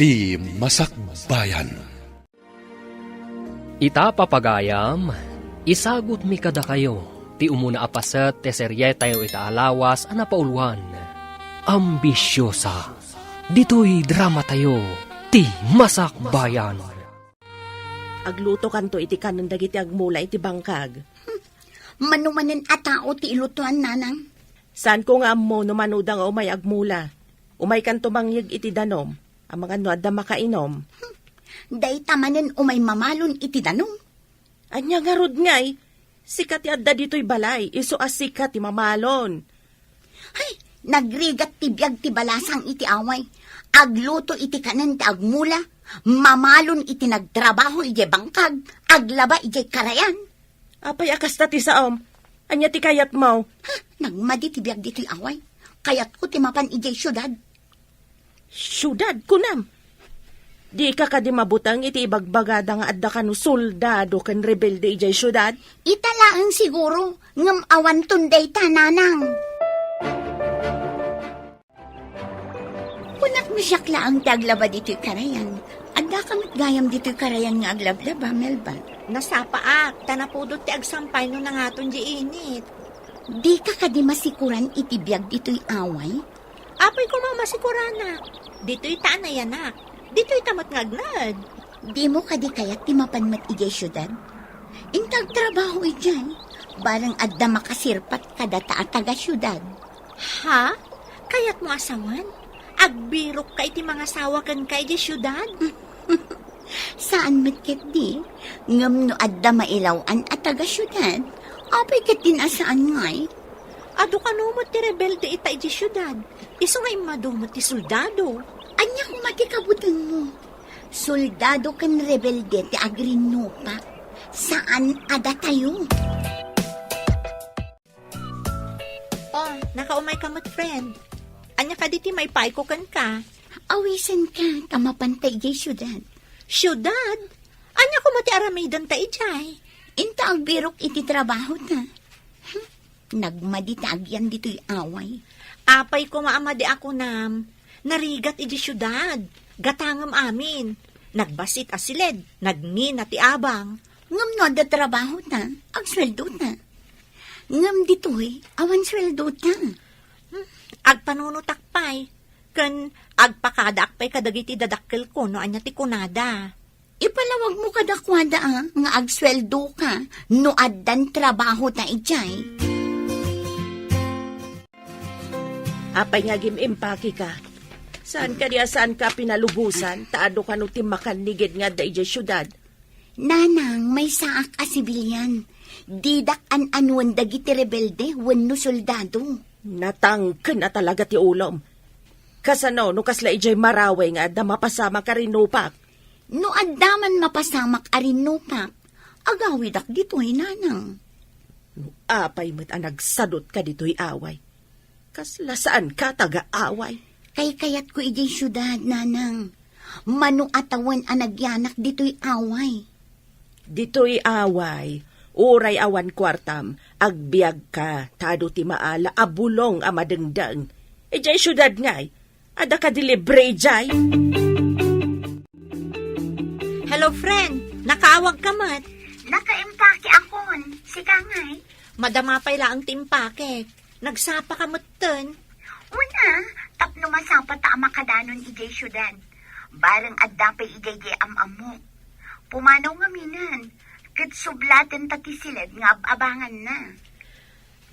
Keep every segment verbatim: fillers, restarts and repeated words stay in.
Ti Masakbayan. Ita, papagayam, isagutmi kadakayo ti umuna a paset ti serietayo ita a lawas a napauluan, Ambisyosa. Ditoy dramatayo, Ti Masakbayan. Aglutokanto iti kanen dagiti agmula iti bangkag. Mano manen a tao ti ilutoan, nanang? Saanko nga ammo no manoda nga umay agmula. Umaykanto mangyeg iti danum, amangan no adda makainum. Dayta manen umay mamalon iti danum. Ania ngarud ngay? Sika ti adda ditoy balay, isu a sika ti mamalon. Ay, nagrigat ti biag ti balasang iti away. Agluto iti kanen ti agmula, mamalon iti nagtrabaho idiay bangkag, aglaba idiay karayan. Apay a kasta ti saom? Ania ti kayatmo? Ha, nagmadi ti biag ditoy away. Kayatko ti mapan idiay siudad. Siudad, kunam? Dika kadi mabuteng iti ibagbagada nga adda kano soldado ken rebelde idiay siudad? Ita laeng siguro, ngem awanton dayta, nanang. Kunak no siak laeng ti aglaba ditoy karayan. Addaka met gayam ditoy karayan nga aglablaba, Melba. Nasapaak, ta napudot ti agsampay no nangaton di init. Dika kadi masikuran iti biag ditoy away? Apay koma masikuranak. Ditoy ta a nayanak. Ditoy ta met nga agnaed. Dimo kadi kayat ti mapan met idiay siudad? Inta agtrabaho idiay. Bareng adda makasirpat kadata a taga-siudad. Ha? Kayatmo a sawen? Agbirokka iti mangasawa kenka idiay siudad? Saan met ketdi, ngem no adda mailaw-an a taga-siudad, apay ketdin a saan ngay? Adu kano met ti rebelde ita idiay siudad, isu nga immadu met ti soldado. Ania koma ti kabutengmo? Soldado ken rebelde ti agrinnupak. Saan a datayo? Oh, nakaumayka met, friend. Ania kadi ti maipaayko kenka? Awisenka ta mapanta idiay siudad. Siudad? Ania koma ti aramidenta idiay? Inta agbirok iti trabahota. Hmm, nagmadi ti agyan ditoy away. Apay koma a madi a kunam, narigat idiay siudad. Gatangem amin. Nagbassit a siled, nagngina ti abang. Ngem no adda trabahota, agsueldota. Ngem ditoy, awan sueldota. Hmm, agpanunotak pay, ken agpakadaak pay kadagiti dadakkelko no ania ti kunada. Ipalawagmo kadakuada, a, nga agsueldoka no addan trabahota idiay. Apay nga agim-impakeka? Saan kadi a saanka pinalubosan, ta adu kano ti makannigid nga adda idiay siudad? Nanang, maysaak a sibilian. Didak an-anuen dagiti rebelde wenno soldado. Natangken a talaga ti ulom. Kasano no kasla idiay Marawi nga adda mapasamak a rinnupak? No adda man mapasamak a rinnupak, agawidak ditoy, nanang. No apay met a nagsadutka ditoy away, kasla saanka taga-away? Kaykayatko idiay siudad, nanang. Mano a tawen a nagyanak ditoy away. Ditoy away, uray awan kuartam, agbiagka, ta adu ti maala a bulong a madengdeng. Idiay siudad ngay, adda kadi libre idiay? Hello, friend. Nakaawagka met? Nakaimpake akon. Sika ngay? Madama pay laeng ti impakek. Nagsapaka metten? Wen a, tapno masapata a makadanon idiay siudad. Bareng adda pay idiay di am-ammok. Pumanaw ngaminen, ket sublatenta ti siled nga ab-abanganna.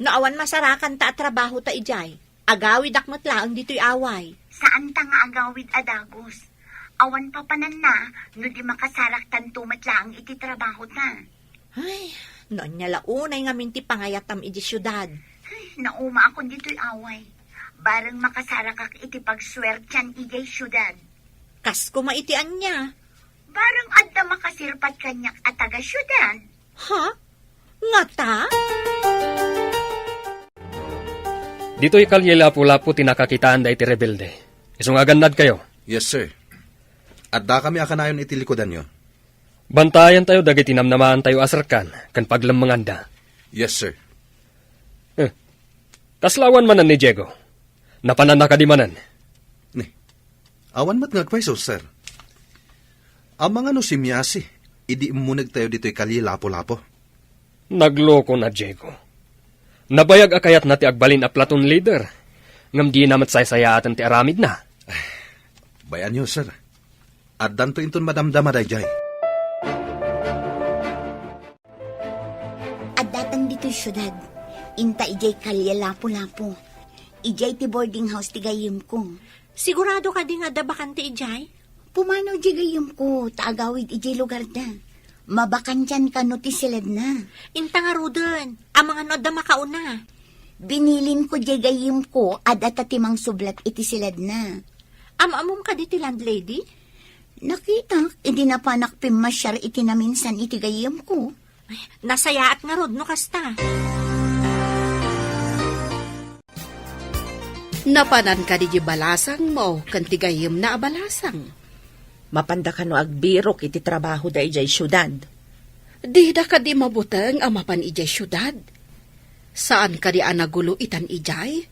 No awan masarakanta a trabahota idiay, agawidak met laeng ditoy away. Saanta nga agawid a dagus. Awan papananna no di makasaraktanto met laeng iti trabahota. Ay, no ania la unay ngamin ti pangayatam idiay siudad. Ay, naumaakon ditoy away. Bareng makasarakak iti pagsuertian idiay siudad. Kas koma iti ania? Bareng adda makasirpat kaniak a taga-siudad. Ha? Ngata? Ditoy Kalye Lapu-Lapu ti nakakitaanda iti rebelde. Isu nga agannadkayo. Yes, sir. Addakami a kanayon iti likudanyo. Bantayantayo dagiti namnamaantayo a serkan ken paglemmenganda. Yes, sir. Eh, kasla awan manen ni Diego? Napananna kadi manen? Ni, awan met nga agpayso, sir. Amangan no simmiasi idi immunegtayo ditoy Kalye Lapu-Lapu? Nagloko na, Diego. Nabayag a kayatna ti agbalin a platoon leader, ngem dina met saysayaaten ti aramidna. Bay-anyo, sir. Addanto inton madamdama daydiay. Addatang ditoy siudad. Inta idiay Kalye Lapu-Lapu. Idiay ti boarding house ti gayyemko. Sigurado kadi nga adda bakante idiay? Pumanaw diay gayyemko, ta agawid idiay lugarda. Mabakantian kano ti siledna. Inta ngaruden, amangan no adda makauna. Binilinko diay gayyemko a data ti mangsublat iti siledna. Am-ammom kadi ti landlady? Nakitak idi napanak pimmasiar iti naminsan iti gayyemko. Ay, nasayaat ngarud no kasta. Napanan kadi di balasangmo ken ti gayyemna a balasang? Mapanda kano agbirok iti trabahoda idiay siudad? Dida kadi mabuteng a mapan idiay siudad? Saan kadi a nagulo itan idiay?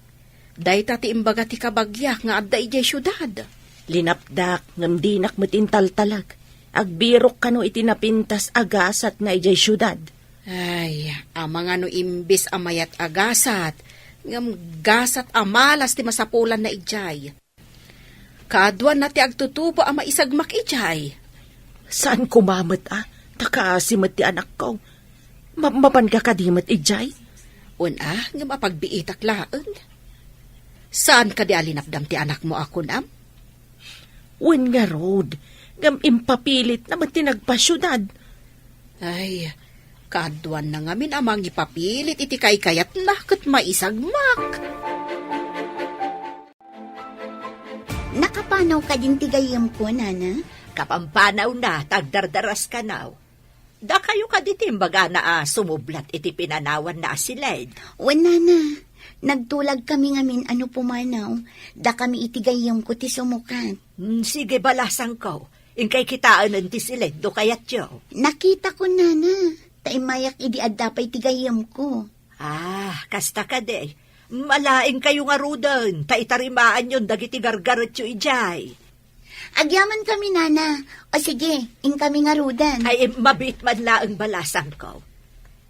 Dayta ti imbaga ti kabagiak nga adda idiay siudad. Linapdak, ngem dinak met intaltalek. Agbirok kano iti napintas a gasatna idiay siudad. Ay, amangan no imbes a mayat a gasat, ngem gasat a malas ti masapulanna idiay. Kaaduanna ti agtutubo a maisagmak idiay. Saan koma met a, ta kaasi met ti anakko. Ma-, mapanka kadi met idiay? Wen a, ngem apagbiitak laeng. Saan kadi a linapdam ti anakmo a kunam? Wen ngarud, ngem impapilitna met ti nagpasiudad. Ay, kaaduanna ngamin a mangipapilit iti kaykayatna ket maisagmak. Nakapanaw kadin ti gayyemko, nana? Kapampanawna, ta agdardaras kanaw. Dakayo kadi ti imbagana a sumublat iti pinanawanna a siled? Wen, nana. Nagtulagkami ngamin a no pumanaw, dakami iti gayyemko ti sumukat. Hmm, sige, balasangko. Inkay kitaenen ti siled no kayatyo. Nakitakon, nana. Ta immayak idi adda pay ti gayyemko. Ah, kasta kadi. Malaingkayo ngaruden, ta itarimaanyon dagiti gargaretyo idiay. Agyamankami, nana. O sige, inkami ngaruden. Ay, mabiit man laeng, balasangko.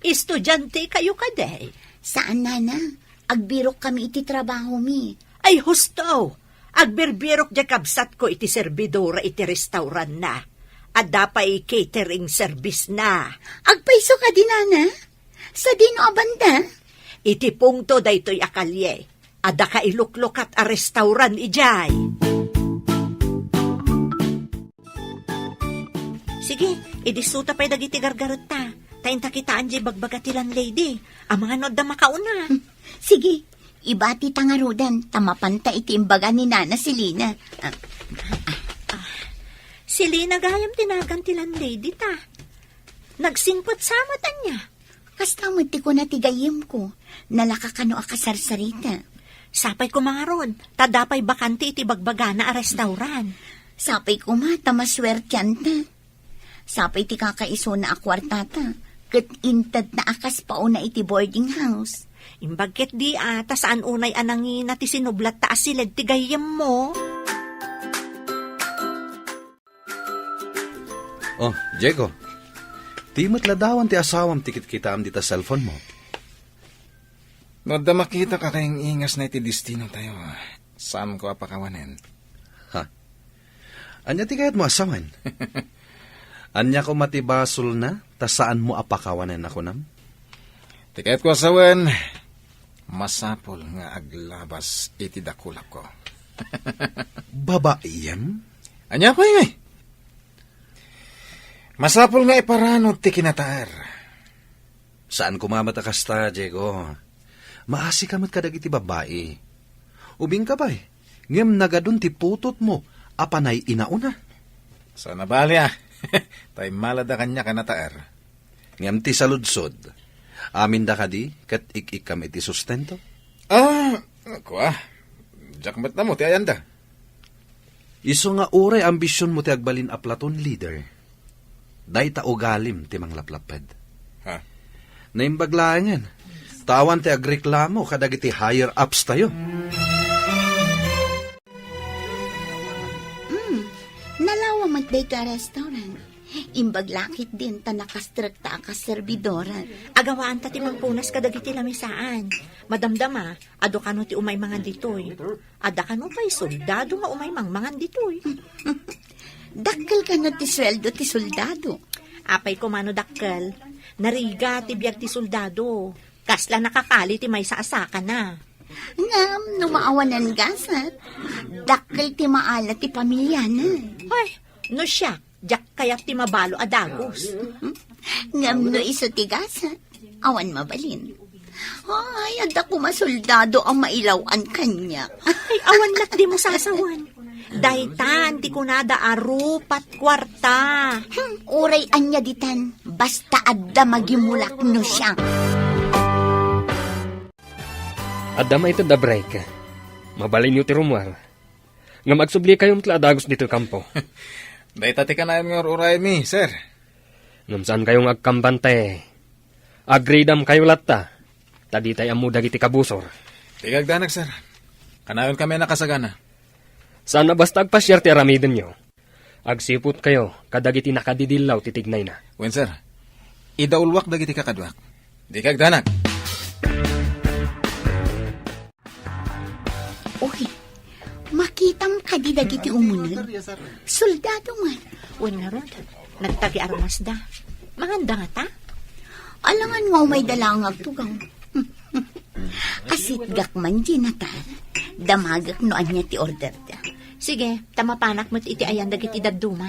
Estudiantekayo kadi? Saan, nana. Agbirokkami iti trabahomi. Ay, husto! Agbirbirok diay kabsatko iti serbidora iti restauranna. Adda pay catering service-na. Agpayso kadi, nana? Sadino a banda? Iti pungto daytoy a kalye. Adda kailuklukat a restaurant idiay. Sige, idissuta pay dagiti gargaretta. Ta inta kitaen diay bagbaga ti landlady. Amangan no adda makauna. Sige, ibatita ngaruden, ta mapanta iti imbaga ni Nana Selina. Ah, ah, ah. Selina gayam ti nagan ti landlady ta. Nagsingpet sa met ania? Kasta met ti kuna ti gayyemko, nalaka kano a kasarsarita. Sapay koma ngarud, ta adda pay bakante iti bagbagana a restaurant. Sapay koma ta masuertianta. Sapay ti kakaisuna a kuartata, ket intedna a kas pauna iti boarding house. Imbag ketdi a, ta saan unay a nangina ti sinublatta a siled ti gayyemmo. Oh, Diego. Ti met ladawan ti asawam ti kitkitaam dita cellphone-mo. No adda makitak a kaing-ingasna iti destinotayo, saanko a pakawanen. Ha? Ania ti kayatmo a sawen? Ania koma ti basolna ta saanmo a pakawanen a kunam? Ti kayatko a sawen, masapul nga aglabas iti dakulakko. Babaiem? Ania pay ngay? Masapul nga iparanod ti kinataer. Saan koma met a kasta, Diego. Maasika met kadagiti babbai. Ubingka pay, ngem nagadun ti putotmo a panay inauna. Saan a bali a. Ta immalada kaniak a nataer. Ngem ti saludsod, aminda kadi ket ik-ikkam iti sustento? Ah, kua. Diak met ammo ti ayanda. Isu nga uray ambisionmo ti agbalin a platoon leader, dayta ugalim ti manglaplapped. Ha? Naimbag laengen, ta awan ti agreklamo kadagiti higher-ups tayo. Mm, Nalawa met daytoy a restaurant. Imbag la ketdin ta nakastrekta a kas serbidora. Agawaanta ti mangpunas kadagiti lamisaan. Madamdama, adu kano ti umay mangan ditoy. Adda kano pay soldado nga umay mangmangan ditoy. Dakkel kano ti sueldo ti soldado? Apay koma no dakkel? Narigat ti biag ti soldado. Kasla nakakali ti maysa a sakana. Ngem no maawanan gasat, dakkel ti maala ti pamilyana. Ay, no siak, diak kayat ti mabalo a dagus. Ngem no isu ti gasat, awan mabalin. Ay, adda koma soldado a mailaw-an kaniak. Ay, awan lat dimo sasawen. Daytan ti kunada a rupat kuarta. Hmm, uray ania ditan, basta adda magimulak no siak. Adda maited a break. Mabalinyo ti rummuar. Ngem agsubli kayo met la a dagus ditoy kampo. Dayta ti kanayon nga ur-urayenmi, sir. Ngem saan kayo nga agkambante? Agridam kayo latta. Ta ditay ammo dagiti kabusor. Ti kagdanak, sir. Kanayon kami a nakasagana. Saan a basta agpasiar ti aramidenyo. Agsiput kayo kadagiti nakadidillaw ti tignayna. Wen, sir. Idaulwak dagiti kakaduak. Di kagdanak. Uy, makitam kadi dagiti umuneg? Soldado man. Wen ngarud, nagtagi armasda. Manganda ngata? Alangan nga umayda laeng agtugaw. Asitgak man, Jonathan. Damagek no ania ti orderda. Sige, ta mapanak met iti ayan dagiti dadduma.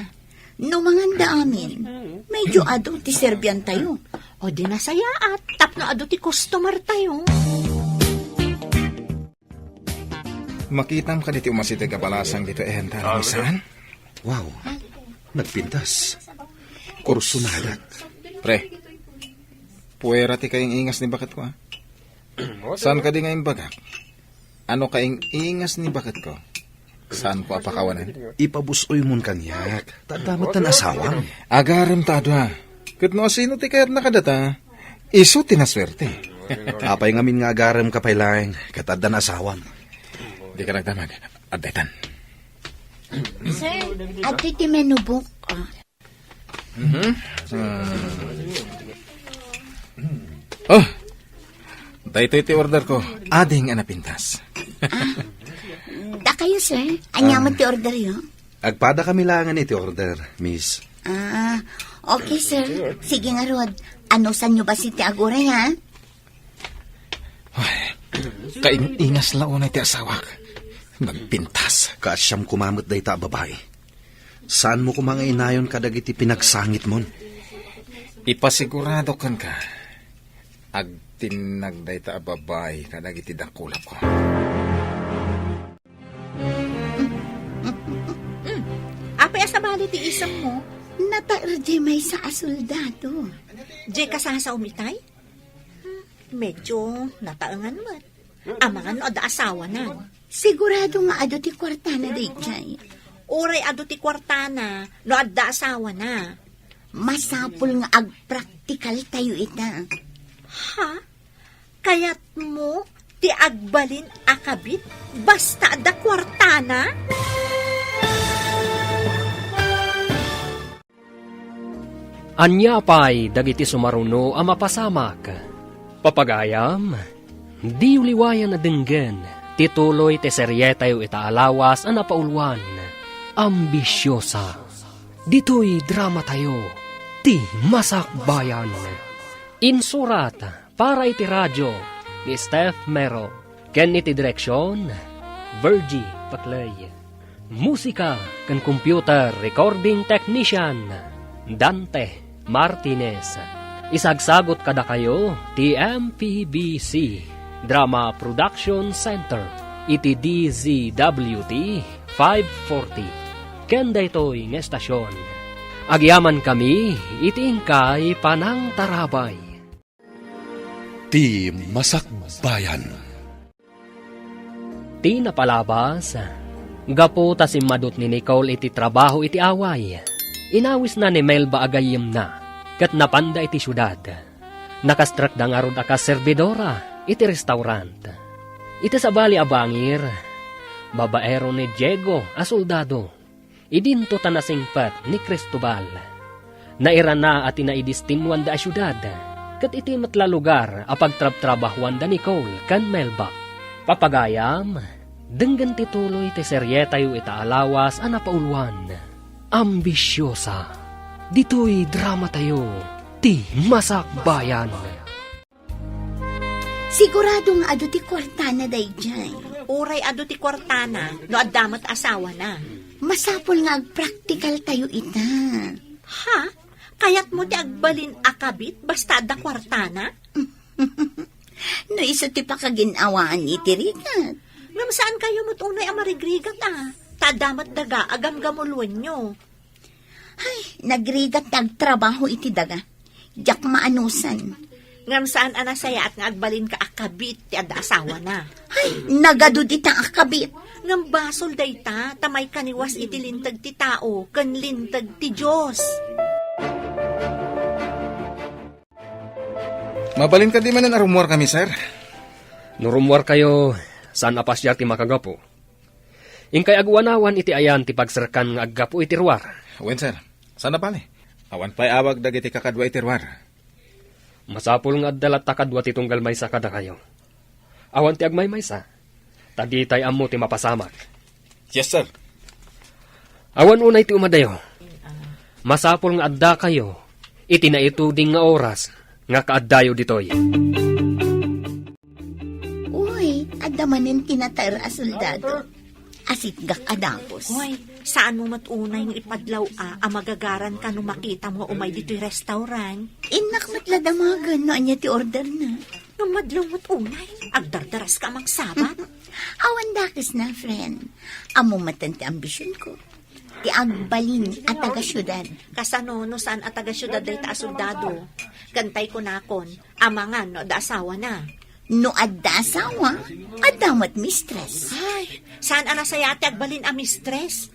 No manganda amin, medyo adu ti serbiantayo. O di nasayaat, tapno adu ti customer tayo. Makitam kadi ti umasideg a balasang ditoy ayanta, Misan? Wow, nagpintas. Kursunadak. Pre, puwera ti kaing-ingas ni baketko, a. Saan kadi nga imbagak? Ano kaing-ingas ni baketko? Saanko a pakawanen? Ipabus-oymon kaniak. Ta adda met tan asawam. Agarem ta adu, a. Ket no asino ti kayatna kadata, isu ti nasuerte. Apay ngamin nga agarem ka pay laeng, ket addan asawam. Dika nagdamag. Adda itan. Sir, adtoy ti menu book, a. Mhm. Ah. Oh, daytoy ti order ko. Ading a napintas. Ah, dakayo, sir. Ania met ti orderyo? Agpada kami laengen iti order, miss. Ah, okay, sir. Sige ngarud. Anusanyo bassit ti aguray, ha? Ay, kaing-ingas la unay ti asawak. Nagpintas. Kaasiam koma met dayta a babai. Saanmo koma nga inayon kadagiti pinagsangitmon? Ipasigurado kenka, agtinnag dayta a babai kadagiti dakulapko. Mm. Apay a sabali ti isemmo? Nataer diay maysa a soldado. Diay kasasaom itay? Hmm, medyo nataengan met. Amangan no adda asawana. Sigurado nga adu ti kuartana daydiay. Uray adu ti kuartana no adda asawana. Masapul nga agpraktikal tayo ita. Ha? Kayatmo ti agbalin a kabit basta adda kuartana? Ania pay dagiti sumaruno a mapasamak? Papagayam, diyo liwayan a denggen ti tuloy ti serietayo ita a lawas a napauluan, Ambisiosa. Ditoy dramatayo, Ti Masakbayan. Insurat para iti radio ni Steph Mero, ken iti direksion, Virgie Paclay. Musika ken computer recording technician, Dante Martinez. Isagsagut kadakayo ti M P B C Drama Production Center iti D Z W T five forty. Ken daytoy nga estasion, agyamankami iti inkay panangtarabay. Ti Masakbayan. Ti napalabas, gapu ta simmadut ni Nicole iti trabaho iti away, inawisna ni Melba a gayyemna ket napanda iti siudad. Nakastrekda ngarud a kas serbidora iti restaurant. Iti sabali a bangir, babaero ni Diego a soldado. Idinto ta nasingpet ni Cristobal. Nairana a ti naidistinnuanda a siudad, ket iti met la lugar a pagtrabtrabahuanda ni Cole ken Melba. Papagayam, denggen ti tuloy ti serietayo ita a lawas a napauluan, Ambisiosa. Ditoy dramatayo, ti Masakbayan. Sigurado nga adu ti kuartana daydiay. Uray adu ti kuartana, no adda met asawana. Masapul nga agpraktikal tayo ita. Ha? Kayatmo ti agbalin a kabit basta adda kuartana? No isu ti pakagin-awaan iti rigat. Ngem saan kayo met unay a marigrigat a. Ta adda met daga a gamgamuloenyo. Ay, nagrigat ti agtrabaho iti daga. Diak maanusan. Ngem saan a nasayaat nga agbalinka a kabit ti adda asawana. Ay, nagadu dita a kabit. Ngem basol dayta, ta maikaniwas iti linteg ti tao ken linteg ti Dios. Mabalin kadi manen a rummuarkami, sir? No rummuarkayo, saan a pasiar ti makagapu. Inkay aguanawan iti ayan ti pagserkan nga aggapu iti ruar. Wen, sir. Saan a bale? Awan pay awag dagiti kakadua iti ruar. Masapul nga adda latta kadua ti tunggal maysa kadakayo. Awan ti agmaymaysa, ta ditay ammo ti mapasamak. Yes, sir. Awan unay ti umadayo. Masapul nga addakayo iti naituding nga oras nga kaaddayo ditoy. Uy, adda manen ti nataer a soldado. Asitgak a dagus. Uy, saan mo met unay nga ipadlaw a, a magagaran ka no makitam nga umay ditoy restaurant? Innak met la damagen no ania ti order na. Ngem madlaw met unay, agdardaras ka a mangsabat. Awan dakes na, friend. Ammo met ti ambision ko. Ti agbalin a taga-siudad. Kasano no saan a taga-siudad dayta a soldado? Ken tay kunakon, amangan no adda asawana. No adda asawa, adda met mistress. Ay, saan a nasayaat ti agbalin a mistress?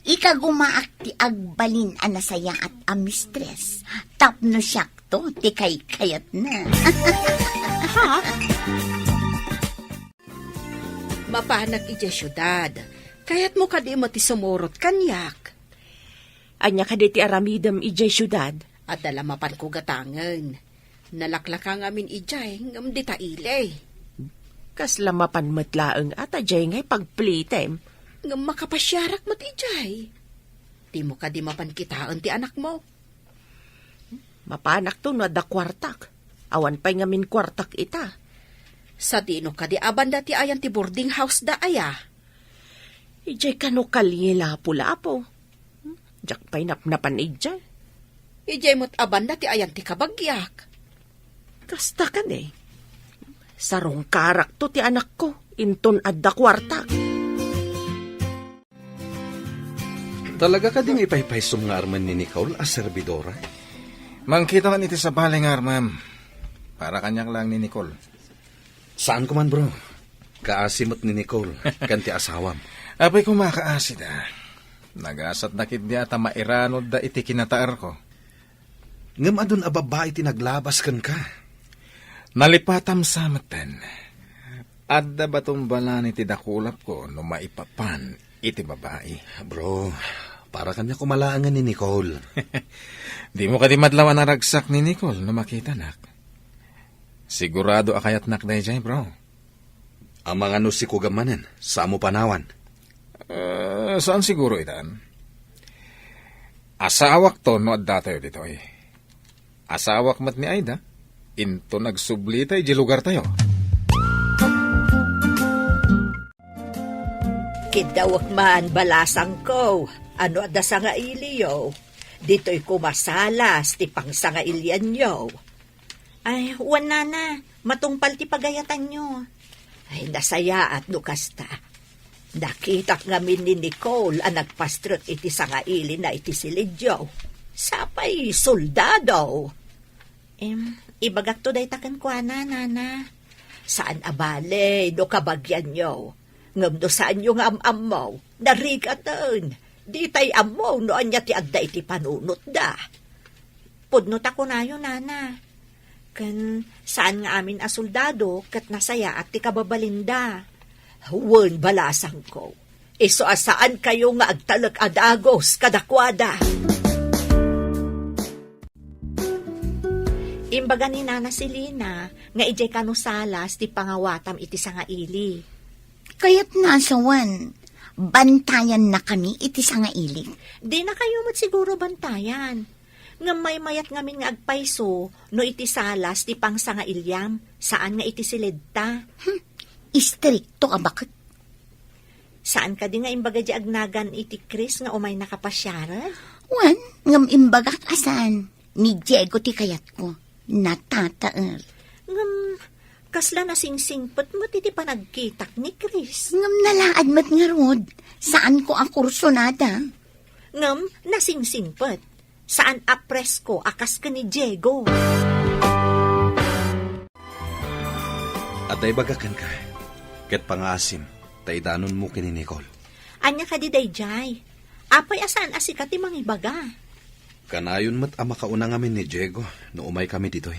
Ikagumaak ti agbalin a nasayaat a mistress. Tapno siakto ti kaykayatna. Ha? Mapanak idiay siudad. Kayatmo kadi met ti sumurot kaniak? Ania kadi ti aramidem idiay siudad? Adda la mapanko gatangen. Nalaklaka ngamin idiay, ngem dita ili. Kasla mapan met laeng a ta diay ngay pagplitem. Ngem makapasiarak met idiay. Dimo kadi mapan kitaen ti anakmo? Mapanakto no adda kuartak. Awan pay ngamin kuartak ita. Sadino kadi a banda ti ayan ti boarding house da aya? Idiay kano kalye Lapu-Lapu. Diak pay napnapan idiay. Idiay met a banda ti ayan ti kabagiak. Kasta kadi. Sarungkarakto ti anakko, inton adda kuartak. Talaga kadi nga ipaypaysom nga armen ni Nicole a servidora? Mangkita man iti sabali nga armem. Para kaniak laeng ni Nicole. Saan ko man, bro. Kaasi met ni Nicole, ken ti asawam. Apay koma kaasida. Nagasatda ketdi a ta mairanodda iti kinataerko. Ngem adun a babbai ti naglabas kenka. Nalipatam sa metten. Adda baton balani ti dakulapko no maipapan iti babai. Bro, para kaniak koma laengen ni Nicole. Dimo kadi madlaw a naragsak ni Nicole no makitanak? Sigurado a kayatnak daydiay, bro. Amangan no siko gamanen, samo panawan. Eh, saan siguro itan? Asawakto no addatayo ditoy. Asawak met ni Aida, inton agsublita idiay lugartayo. Kiddawek man, balasangko, ano adda sangailiyo? Ditoy koma salas ti pangsangailianyo. Ay, wen, nana, matungpal ti pagayatanyo. Ay, nasayaat no kasta. Nakitak ngamin ni Nicole a nagpastrek iti sangailina iti silidyo. Sapay soldado. Em, ibagakto dayta kenkuana, nana. Saan a bale no kabagianyo. Ngem no saanyo nga am-ammo, narigaten. Ditay ammo no ania ti adda iti panunotda. Pudno ta kunayo, nana. Ken saan nga amin a soldado ket nasayaat ti kababalinda. Wen, balasangko. Isu a saankayo nga agtalek a dagus kadakuada. Imbaga ni Nana Selina nga idiay kano salas ti pangawatam iti sangaili. Kayatna a sawen, bantayannakami iti sangaili. Dinakayo met siguro bantayan. Ngem maymayat ngamin nga agpayso no iti salas ti pangsangailiam, saan nga iti siledta. Hmm, istrikto a baket. Saan kadi nga imbaga di agnagan iti Chris nga umaynaka pasiaren? Wen, ngem imbagak a saan. Ni Diego ti kayatko. Natataer. Ngem, kasla nasingsingpet met iti panagkitak ni Chris. Ngem nalaad met ngarud. Saanko a kursunada. Ngem, nasingsingpet. Saan a presko a kas ken ni Diego. Adda ibagak kenka, ket pangaasim, ta idanonmo ken ni Nicole. Ania kadi daydiay? Apay a saan a sika ti mangibaga? Kanayon met a makauna ngamin ni Diego no umaykami ditoy.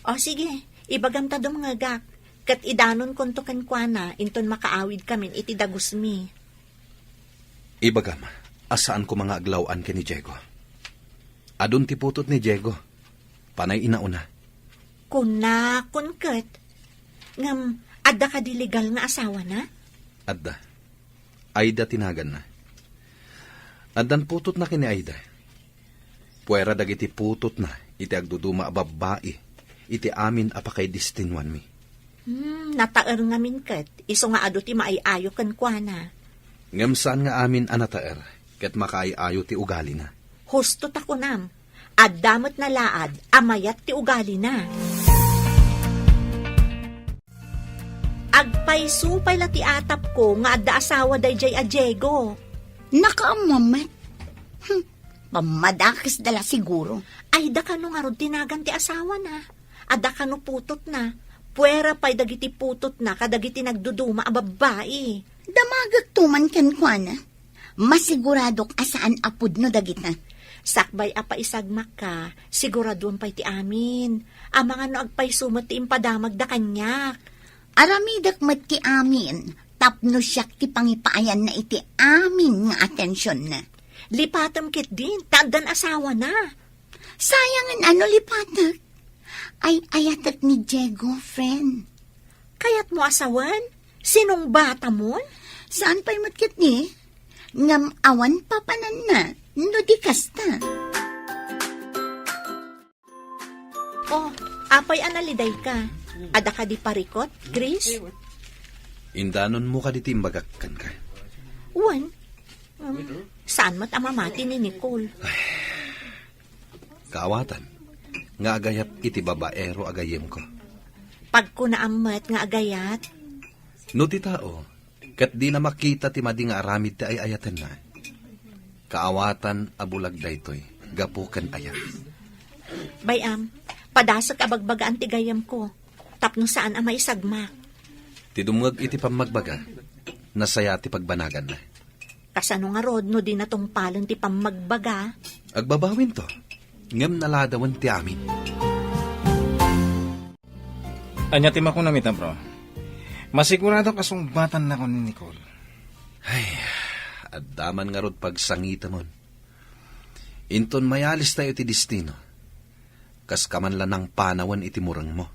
O sige, ibagam ta dumngegak, ket idanonkonto kenkuana inton makaawidkamin iti dagusmi. Ibagam a saan koma nga aglaw-an ken ni Diego. Adun ti putot ni Diego. Panay inauna. Kunakon ket. Ngem, adda kadi legal nga asawana? Adda. Aida ti naganna. Addan putotna ken ni Aida. Puera dagiti putotna iti agduduma a babbai iti amin a pakaidestinuanmi. Hmm, nataer ngamin ket, isu nga adu ti maay-ayo kenkuana. Ngem saan nga amin a nataer ket makaay-ayo ti ugalina. Husto ta kunam, adda met nalaad a mayat ti ugalina. Agpayso pay la ti atapko nga adda asawa daydiay a Diego. Nakaammo met. Hmm, pammadakesda la siguro. Ay, dakano ngarud ti nagan ti asawana? Adda kano putotna? Puera pay dagiti putotna kadagiti nagduduma a babbai. Damagekto man kenkuana. Masiguradok a saan a pudno dagita. Sakbay a paisagmakka, siguraduem pay ti amin. Amangan no agpayso met ti impadamagda kaniak. Aramidek met ti amin, tapno siak ti pangipaayanna iti amin nga atensionna. Lipatem ketdin, ta addan asawana. Sayangen a no lipatek. Ay-ayatek ni Diego, friend. Kayatmo a sawen? Sinungbatamon? Saan pay met ketdi? Ngem awan papananna, no di kasta. Oh, apay a nalidayka? Adda kadi parikut, Chris? Indanonmo kadi ti imbagak kenka? Wen. Um, saan met a mamati ni Nicole? Kaawatan nga agayat iti babaero a gayyemko. Pagkunaam met nga agayat. No ti tao, ket dina makita ti madi nga aramid ti ay-ayatenna, kaawatan a bulag daytoy gapu ken ayat. Bay-am, padasek a bagbagaan ti gayyemko, tapno saan a maisagmak. Ti dumngeg iti pammagbaga, nasaya ti pagbanaganna. Kasano ngarud no dina tungpalen ti pammagbaga? Agbabawinto, ngem naladawen ti amin. Ania ti makunam ita, bro? Masiguradok a sungbatannakon ni Nicole. Ay, adda man ngarud pagsangitemon. Inton mayalistayo iti destino, kaska man la nangpanawen iti murengmo.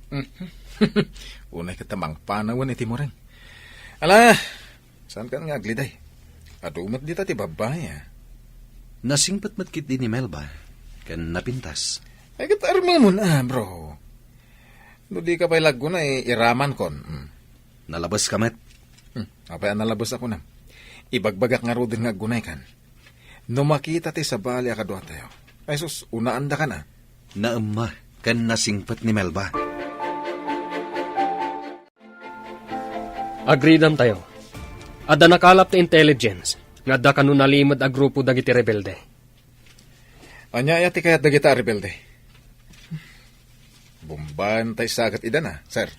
Unay ket ta mangpanawen iti mureng. Ala, saankan nga agliday. Adu met dita ti babbai, a. Nasingpet met ketdi ni Melba, ken napintas. Ay, ket armemon, a, bro. No dika pay la aggunay, iramankon. Hmm. Nalabeska met. Hmm, apay a nalabes a kunam? Ibagbagak ngaruden nga aggunaykan. No makita ti sabali a kaduatayo, ay sus, unaandakan a. Naemma ken nasingpet ni Melba. Agridantayo. Adda nakalap ti intelligence nga adda kano nalimed a grupo dagiti rebelde. Ania aya ti kayat dagita a rebelde? Bombaen tay sagat ida na, sir.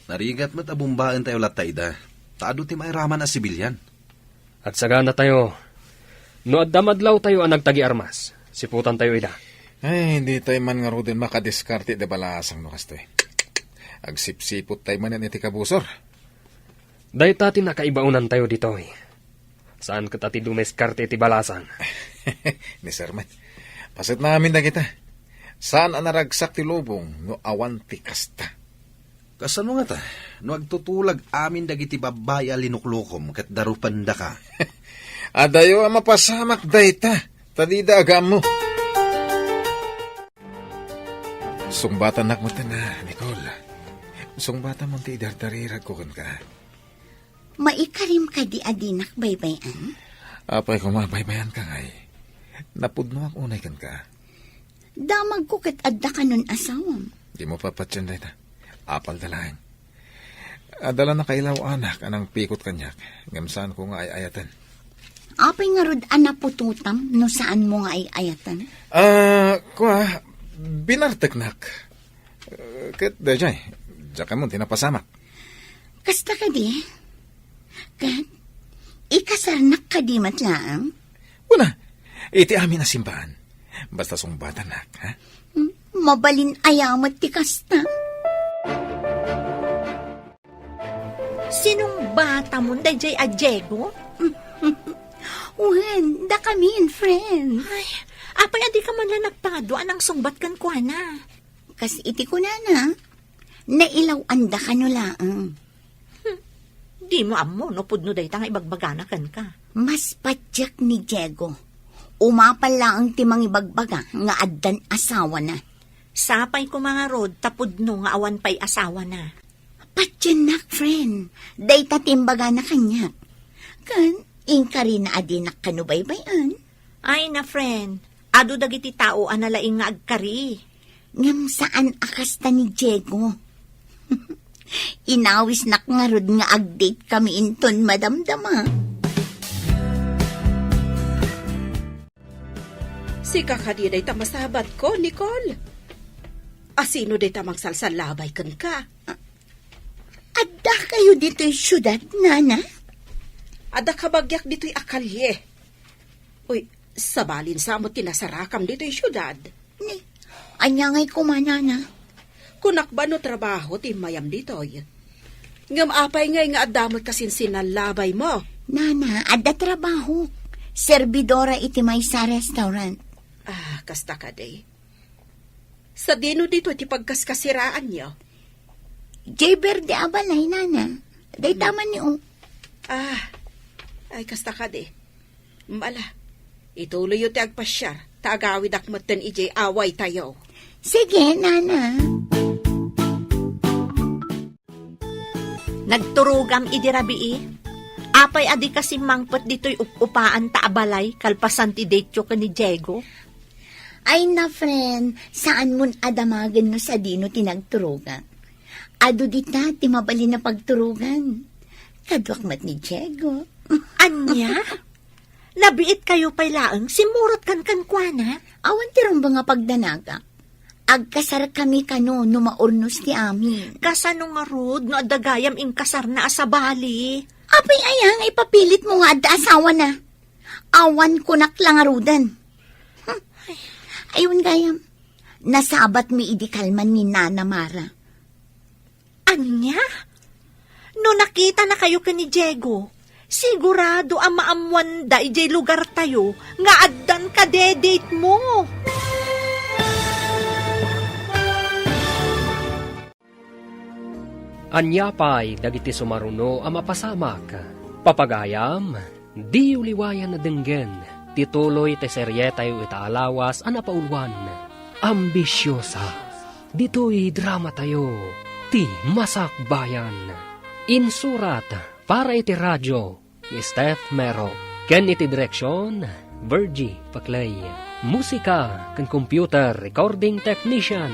Narigat met a bombaentayo latta ida, ta adu ti mairaman a sibilian. Agsaganatayo. No adda madlawtayo a nagtagi-armas, siputantayo ida. Ay, ditay man ngaruden makadiskarte iti balasang no kastoy. Agsipsipot tay manen iti kabusor. Dayta ti nakaibaonantayo ditoy. Saan ket a ti dumiskarte iti balasang. Ni Sir met. Paset na amin dagita. Saan a naragsak ti lubong no awan ti kasta. Kasano ngata, no agtutulag amin dagiti babbai a linuklukom ket darupendaka? Adayo a mapasamak dayta, ta dida agaammo. Sungbatannak met, Nicole. Sungbatam ti idardariragko kenka. Maikarim kadi a dinak baybay-an? Apay koma, baybayanka ngay. Napudnoak unay kenka. Damagko ket adda kanon asawam. Dimo papatien dayta. Apalda laeng. Adda la nakailaw-anak a nangpikot kaniak, ngem saanko nga ay-ayaten. Apay ngarud a naputotam no saanmo nga ay-ayaten? Ah, kua, binarteknak. Eh, ket daydiay, diak ammo ti napasamak. Kasta kadi? Ket ikasarnak kadi met laeng? Wen a, iti amin a simbaan. Basta sungbatannak, ha? Hmm, mabalin aya met ti kasta? Sinungbatamon daydiay a Diego? Wen, dakamin, friend. Ay, apay a dika man la nagpado a nangsungbat kenkuana? Kas iti kunana, nailaw-anda kano laeng. Hmm. Dimo ammo no pudno dayta nga ibagbagana kenka. Mas patiek ni Diego. Umapal laeng ti mangibagbaga nga addan asawana. Sapay koma ngarud ta pudno nga awan pay asawana. Patiennak, friend. Dayta ti imbagana kaniak. Ken, inkarina a dinak kano baybay-an. Ay na, friend. Adu dagiti tao a nalaing nga agkari. Ngem saan a kasta ni Diego. Inawisnak ngarud nga ag-date kami inton madamdama. Sika kadi dayta masabatko, Nicole? Asino dayta mangsalsallabay kenka? Adda kayo ditoy siudad, Nana? Adda kabagiak ditoy a kalye. Uy, sabalin sa met ti nasarakam ditoy siudad. Ni, ania ngay koma, Nana? Kunak ba no trabaho ti immayam ditoy? Ngem apay ngay nga adda met kasinsinnallabaymo? Nana, adda trabaho. Serbidora iti maysa a restaurant. Ah, kasta kadi. Sadino ditoy ti pagkaskasiraanyo? Jay Verde a balay, Nana. Dayta man ni, o. Ah, ay, kasta kadi. Mala, ituloyyo ti agpasiar, ta agawidak metten idiay awaytayo. Sige, Nana. Nagturogam idi rabii. Apay a dika simmangpet ditoy up-upaanta a balay kalpasan ti date-yo ken ni Diego? Ay na, friend, saanmon a damagen no sadino ti nagturogak. Adu dita ti mabalin a pagturogan. Kaduak met ni Diego. Ania? Nabiitkayo pay laeng, simmurotkan kenkuana? Awan ti rumbeng a pagdanagak. Agkasarkami kano no maurnos ti amin. Kasano ngarud no adda gayam inkasarna a sabali? Apay aya nga ipapilitmo nga adda asawana? Awan kunak la ngaruden. Hmm. Ay, wen gayam, nasabatmi idi kalman ni Nana Mara. Ania? No nakitanakayo ken ni Diego, sigurado a maammoanda idiay lugartayo nga addan kadedate-mo. Ania pay dagiti sumaruno a mapasamak? Papagayam, diyo liwayan a denggen ti tuloy ti serietayo ita a lawas a napauluan, Ambisiosa. Ditoy dramatayo, Ti Masakbayan. Insurat para iti radio ni Steph Mero, ken iti direksion, Virgie Paclay. Musika ken computer recording technician,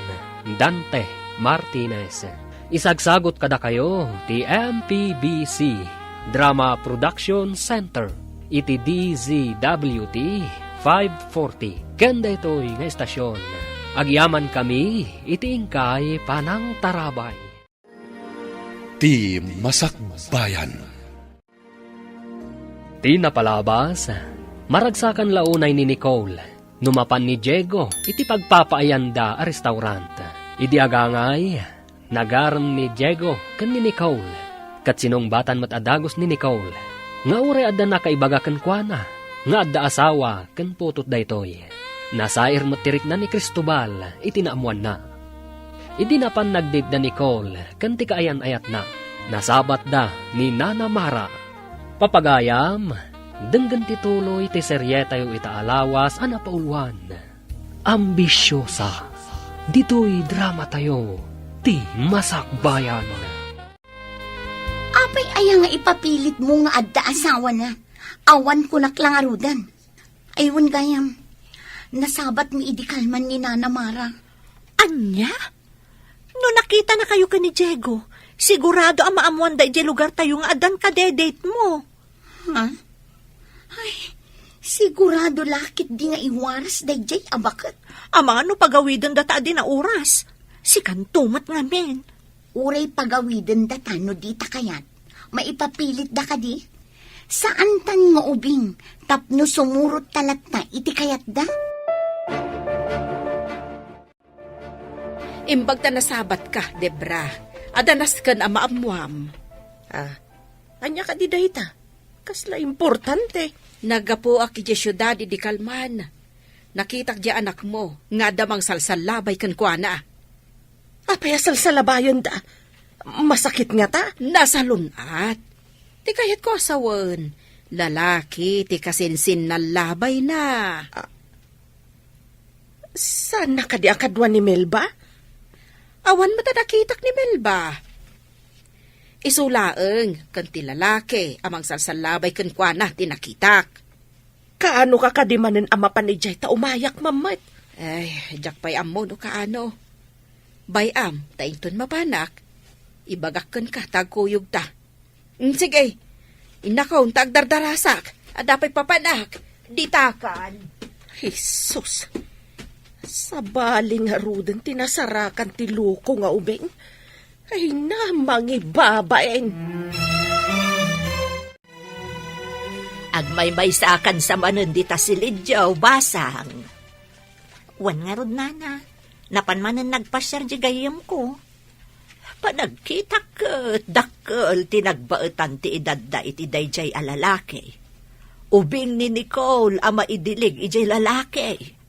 Dante Martinez. Isagsagut kadakayo ti M P B C Drama Production Center iti D Z W T five forty. Ken daytoy nga estasion, agyamankami iti inkay panangtarabay. Ti Masakbayan. Ti napalabas, maragsakan la unay ni Nicole no mapan ni Diego iti pagpapaayanda a restaurant. Idi agangay, nagarem ni Diego ken ni Nicole, ket sinungbatan met a dagus ni Nicole. nga uray adda nakaibaga kenkuana nga adda asawa ken putot daytoy. Nasair met ti rikna ni Cristobal iti naammoanna. Idi napan nagdate da Nicole ken ti kaayan-ayatna, nasabatda ni Nana Mara. Papagayam, denggen ti tuloy ti serietayo ita a lawas a napauluan. Ambisiosa. Ditoy dramatayo ti masakbayan. Apay aya nga ipapilitmo nga adda asawana? Awan kunak la ngaruden. Ay, wen gayam. Nasabatmi idi kalman ni Nana Mara. Ania? No nakitanakayo ken ni Diego, sigurado a maammoanda idiay lugartayo nga addan kadedatemo. Ha? Ay, sigurado la ketdi nga iwaras daydiay a baket. Amangan no pagawidendata a di naoras. Sikanto met ngamin. Uray pagawidendata no dita kayat. Maipapilitda kadi? Saantan nga ubing tapno sumurotta latta iti kayatda? Imbag ta nasabatka, Debra. Adda nasken a maammoam. Ah, ania kadi dayta? Kasla importante. Naggapuak idiay siudad idi kalman. Nakitak diay anakmo nga adda mangsalsallabay kenkuana. Apay a salsallabayenda? Masakit ngata? Nasalun-at. Ti kayatko a sawen, lalaki ti kasinsinnallabayna. Ah, saanna kadi a kadua ni Melba? Awan met a nakitak ni Melba. Isu laeng ken ti lalaki a mangsalsallabay kenkuana ti nakitak. Kaanoka kadi manen a mapan idiay ta umayak met? Ay, diak pay ammo no kaano. Bay-am ta inton mapanak, ibagak kenka ta agkuyogta. Mm, sige, innakon ta agdardarasak. Adda pay papanak. Ditakan. Jesus! Sabali ngaruden ti nasarakan ti loko nga ubing. Ay na, mangibabain! Agmaymaysakansa manen dita silidiaw, basang. Wen ngarud, nana, napan manen nagpasiar di gayyemko. Panagkitak ket dakkel ti nagbaetan ti edadda iti daydiay a lalaki. Ubing ni Nicole a maidilig idiay lalaki.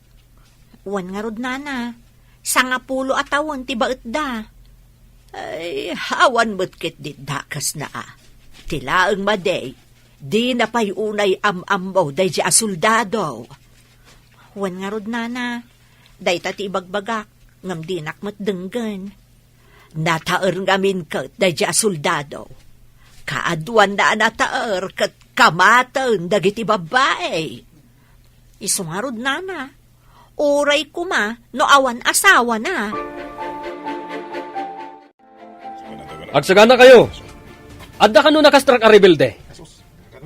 Wen ngarud, nana, sangapulo a tawen ti baetda. Ay, awan met ketdi dakesna a. Ti laeng madi, dina pay unay am-ammo daydiay a soldado. Wen ngarud, nana, dayta ti ibagbagak, ngem dinak met denggen. Nataer ngamin ket daydiay a soldado. Kaaduanna a nataer ket kamaten dagiti babbai. Isu ngarud, nana, uray koma no awan asawana. Agsaganakayo. Adda kano nakastrak a rebelde?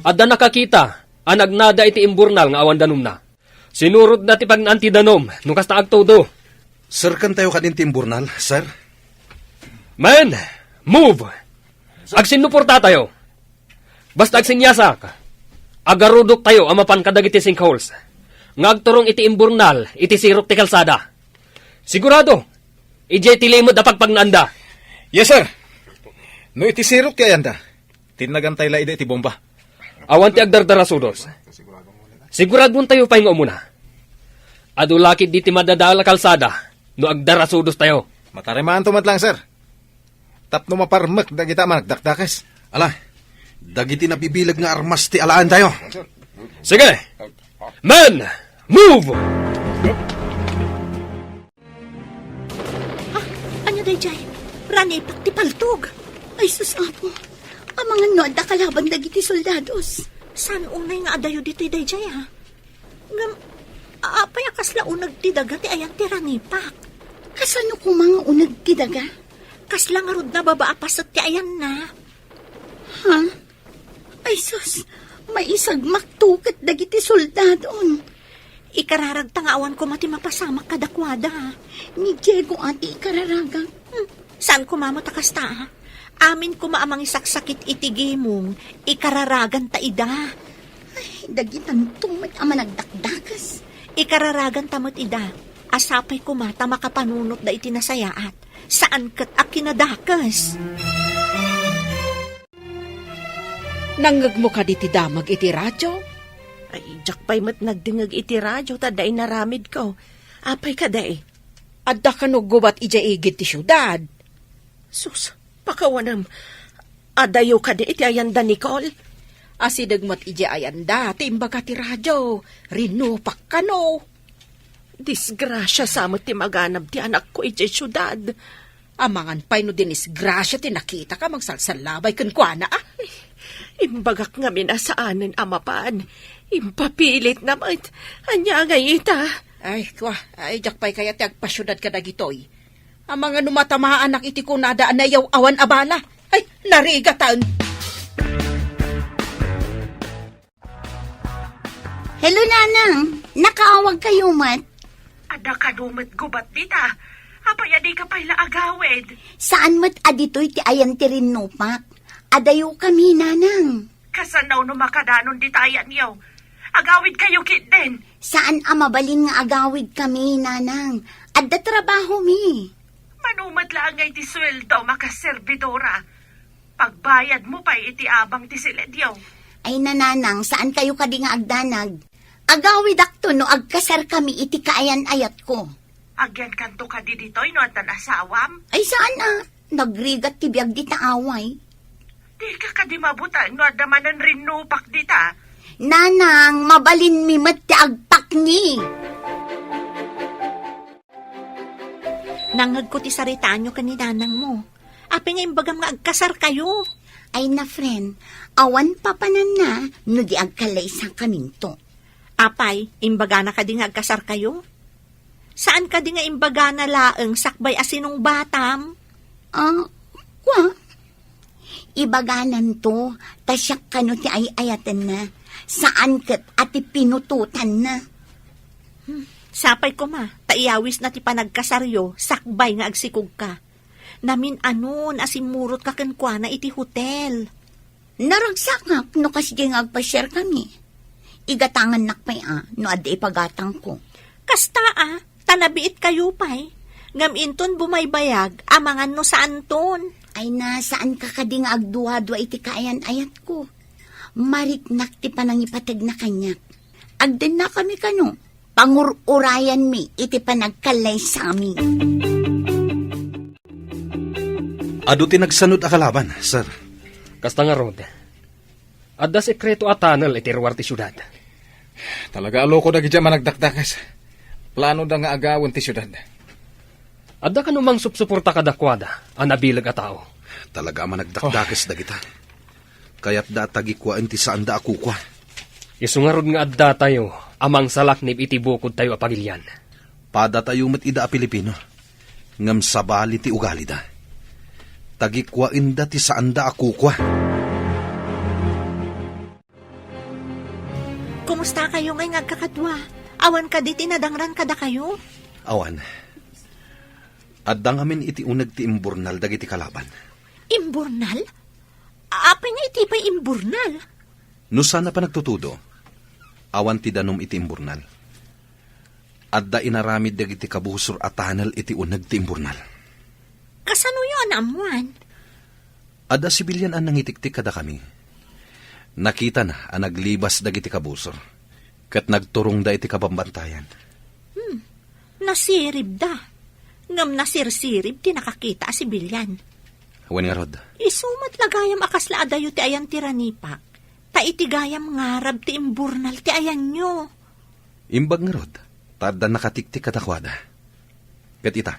Adda nakakita a nagnada iti imburnal nga awan danumna. Sinurotna ti pagnaan ti danum no kasta agtudo. Serkentayo kadin ti imburnal, sir? Men, move! Agsinnuportatayo. Basta agsinyasak, agarudoktayo a mapan kadagiti sinkholes nga agturong iti imburnal iti sirok ti kalsada. Sigurado, idiay ti limed a pagpagnaanda. Yes, sir. No iti sirok ti ayanda, tinnagantay la idi iti bomba. Awan ti agdardarasudos. Siguraduentayo pay nga umuna. Adu la ketdi ti madadael a kalsada no agdarasudostayo. Matarimaanto met lang, sir. Tapno maparmek dagita a managdakdakes. Ala, dagiti nabibileg nga armas ti alaentayo. Sige! Men! Move! Ah, ania daydiay? Ranipak ti paltog. Ay, sus, Apo. Amangan no adda kalaban dagiti soldados. Saan unay nga adayo ditoy daydiay, a? Ngem, apay a kasla uneg ti daga ti ayan ti ranipak? Kasano koma nga uneg ti daga? Kasla ngarud nababa a paset ti ayanna. Ha? Ay sus, maisagmakto ket dagiti soldadon. Ikararagta nga awan koma ti mapasamak kadakuada. Ni Diego a ti ikararagak. Hmm, saan koma met a kasta, a? Amin koma a mangisaksakit iti gimong, ikararaganta ida. Ay, dagitanto met a managdakdakes. Ikararaganta met ida, a sapay koma ta makapanunotda iti nasayaat, saan ket a kinadakes. Nangngegmo kadi ti damag iti radio? Ay, diak pay met nagdengngeg iti radio ta adda inaramidko. Apay kadi? Adda kano gubat idiay igid ti siudad? Sus, pakawanem. Adayo kadi iti ayanda, Nicole? Asideg met idiay ayanda ti imbaga ti radio. Rinupak kano. Disgrasia sa met ti maganab ti anakko idiay siudad. Amangan pay no dinisgrasia ti nakitak a mangsalsallabay kenkuana, a? Imbagak ngamin a saanen a mapan. Impapilitna met. Ania ngay ita? Ay, kua, ay, diak pay kayat ti agpasiudad kadagitoy. Amangan no matamaanak iti kunada a nayaw-awan a bala. Ay, narigatan! Hello, Nanang. Nakaawag kayo met? Adda kano met gubat dita. Apay a dika pay la agawid? Saan met a ditoy ti ayan ti rinnupak? Adayo kami, Nanang. Kasano no makadanon dita ayanyo? Agawid kayo ketdin. Saan a mabalin nga agawid kami, Nanang. Adda trabaho mi. Mano met la ngay ti sueldo, makaserbidora. Pagbayadmo pay iti abang ti siledyo. Ay, Nanang, saan kayo kadi nga agdanag? Agawidakto no agkasar kami iti kaayan-ayatko. Agyankanto kadi ditoy no addan asawam? Ay, saan a. Nagrigat ti biag dita away. Dika kadi mabuteng no adda manen rinnupak dita? Nanang, mabalin mi met ti agpakni. Nangngegko ti saritaanyo ken ni nanangmo. Apay nga imbagam nga agkasar kayo? Ay na, friend, awan papananna no di agkalaysa kaminto. Apay, imbagana kadi nga agkasar kayo? Saan kadi nga imbagana laeng sakbay a sinungbatam? Ah, kwa? Ibagananto, ta siak kano ti ay-ayatenna. Saan ket a ti pinutotanna. Hmm, sapay koma, ta iyawisna ti panagkasaryo sakbay nga agsikogka. Namin-anon a simmurotka kenkuana iti hotel. Naragsakak no kasdi nga agpasiar kami. Igatangannak pay a no adda ipagatangko. Kasta a, ta nabiit kayo pay. Ngem inton bumaybayag, amangan no saanton. Ay na, saan ka kadi nga agduadua iti kaayan-ayatko? Mariknak ti panangipategna kaniak. Agdenna kami kano, pangur-urayanmi iti panagkallaysami. Adu ti nagsanud a kalaban, sir. Kasta ngarud, adda sekreto a tunnel iti ruar ti siudad. Talaga a loko dagiti managdakdakes. Planoda nga agawen ti siudad. Adda kano mangsupsuporta kadakuada a nabileg a tao? Talaga a managdakdakes dagita. Kayatda a tagikuaen ti saanda a kukua. Isu ngarud nga addatayo a mangsalaknib iti bukodtayo a pagilian. Padatayo met ida a Pilipino, ngem sabali ti ugalida. Tagikuaenda ti saanda a kukua. Kumusta kayo ngay nga agkakadua? Awan kadi ti nadangran kadakayo? Awan. Adda ngamin iti uneg ti imburnal dagiti kalaban. Imburnal? Apay nga iti pay imburnal? No saan a panagtutudo, awan ti danum iti imburnal. Adda inaramid dagiti kabusor a tunnel iti uneg ti imburnal. Kasanoyo a naammuan? Adda sibilian a nangitiktik kadakami. Nakitana a naglibas dagiti kabusor, ket nagturongda iti kabambantayan. Hmm, nasiribda. Ngem nasirsirib ti nakakita a sibilian. Wen ngarud. Isu met la gayam a kasla adayo ti ayan ti ranipak, ta iti gayam ngarab ti imburnal ti ayanyo. Imbag ngarud, ta adda nakatiktik kadakuada. Ket ita,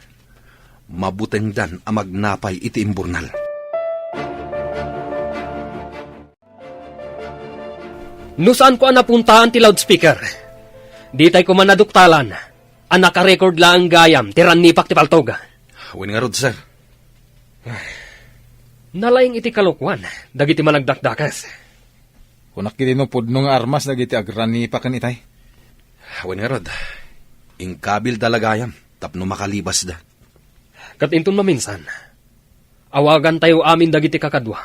mabutengdan a magnapay iti imburnal. No saanko a napuntaan ti loudspeaker, ditay koma naduktalan a nakarecord laeng gayam ti rannipak ti paltog. Wen ngarud, sir. Nalaing iti kalokuan dagiti managdakdakes. Kunak iti no pudno nga armas dagiti agranipaken itay. Wen ngarud, inkabilda la gayam tapno makalibasda. Ket inton maminsan, awagantayo amin dagiti kakadua,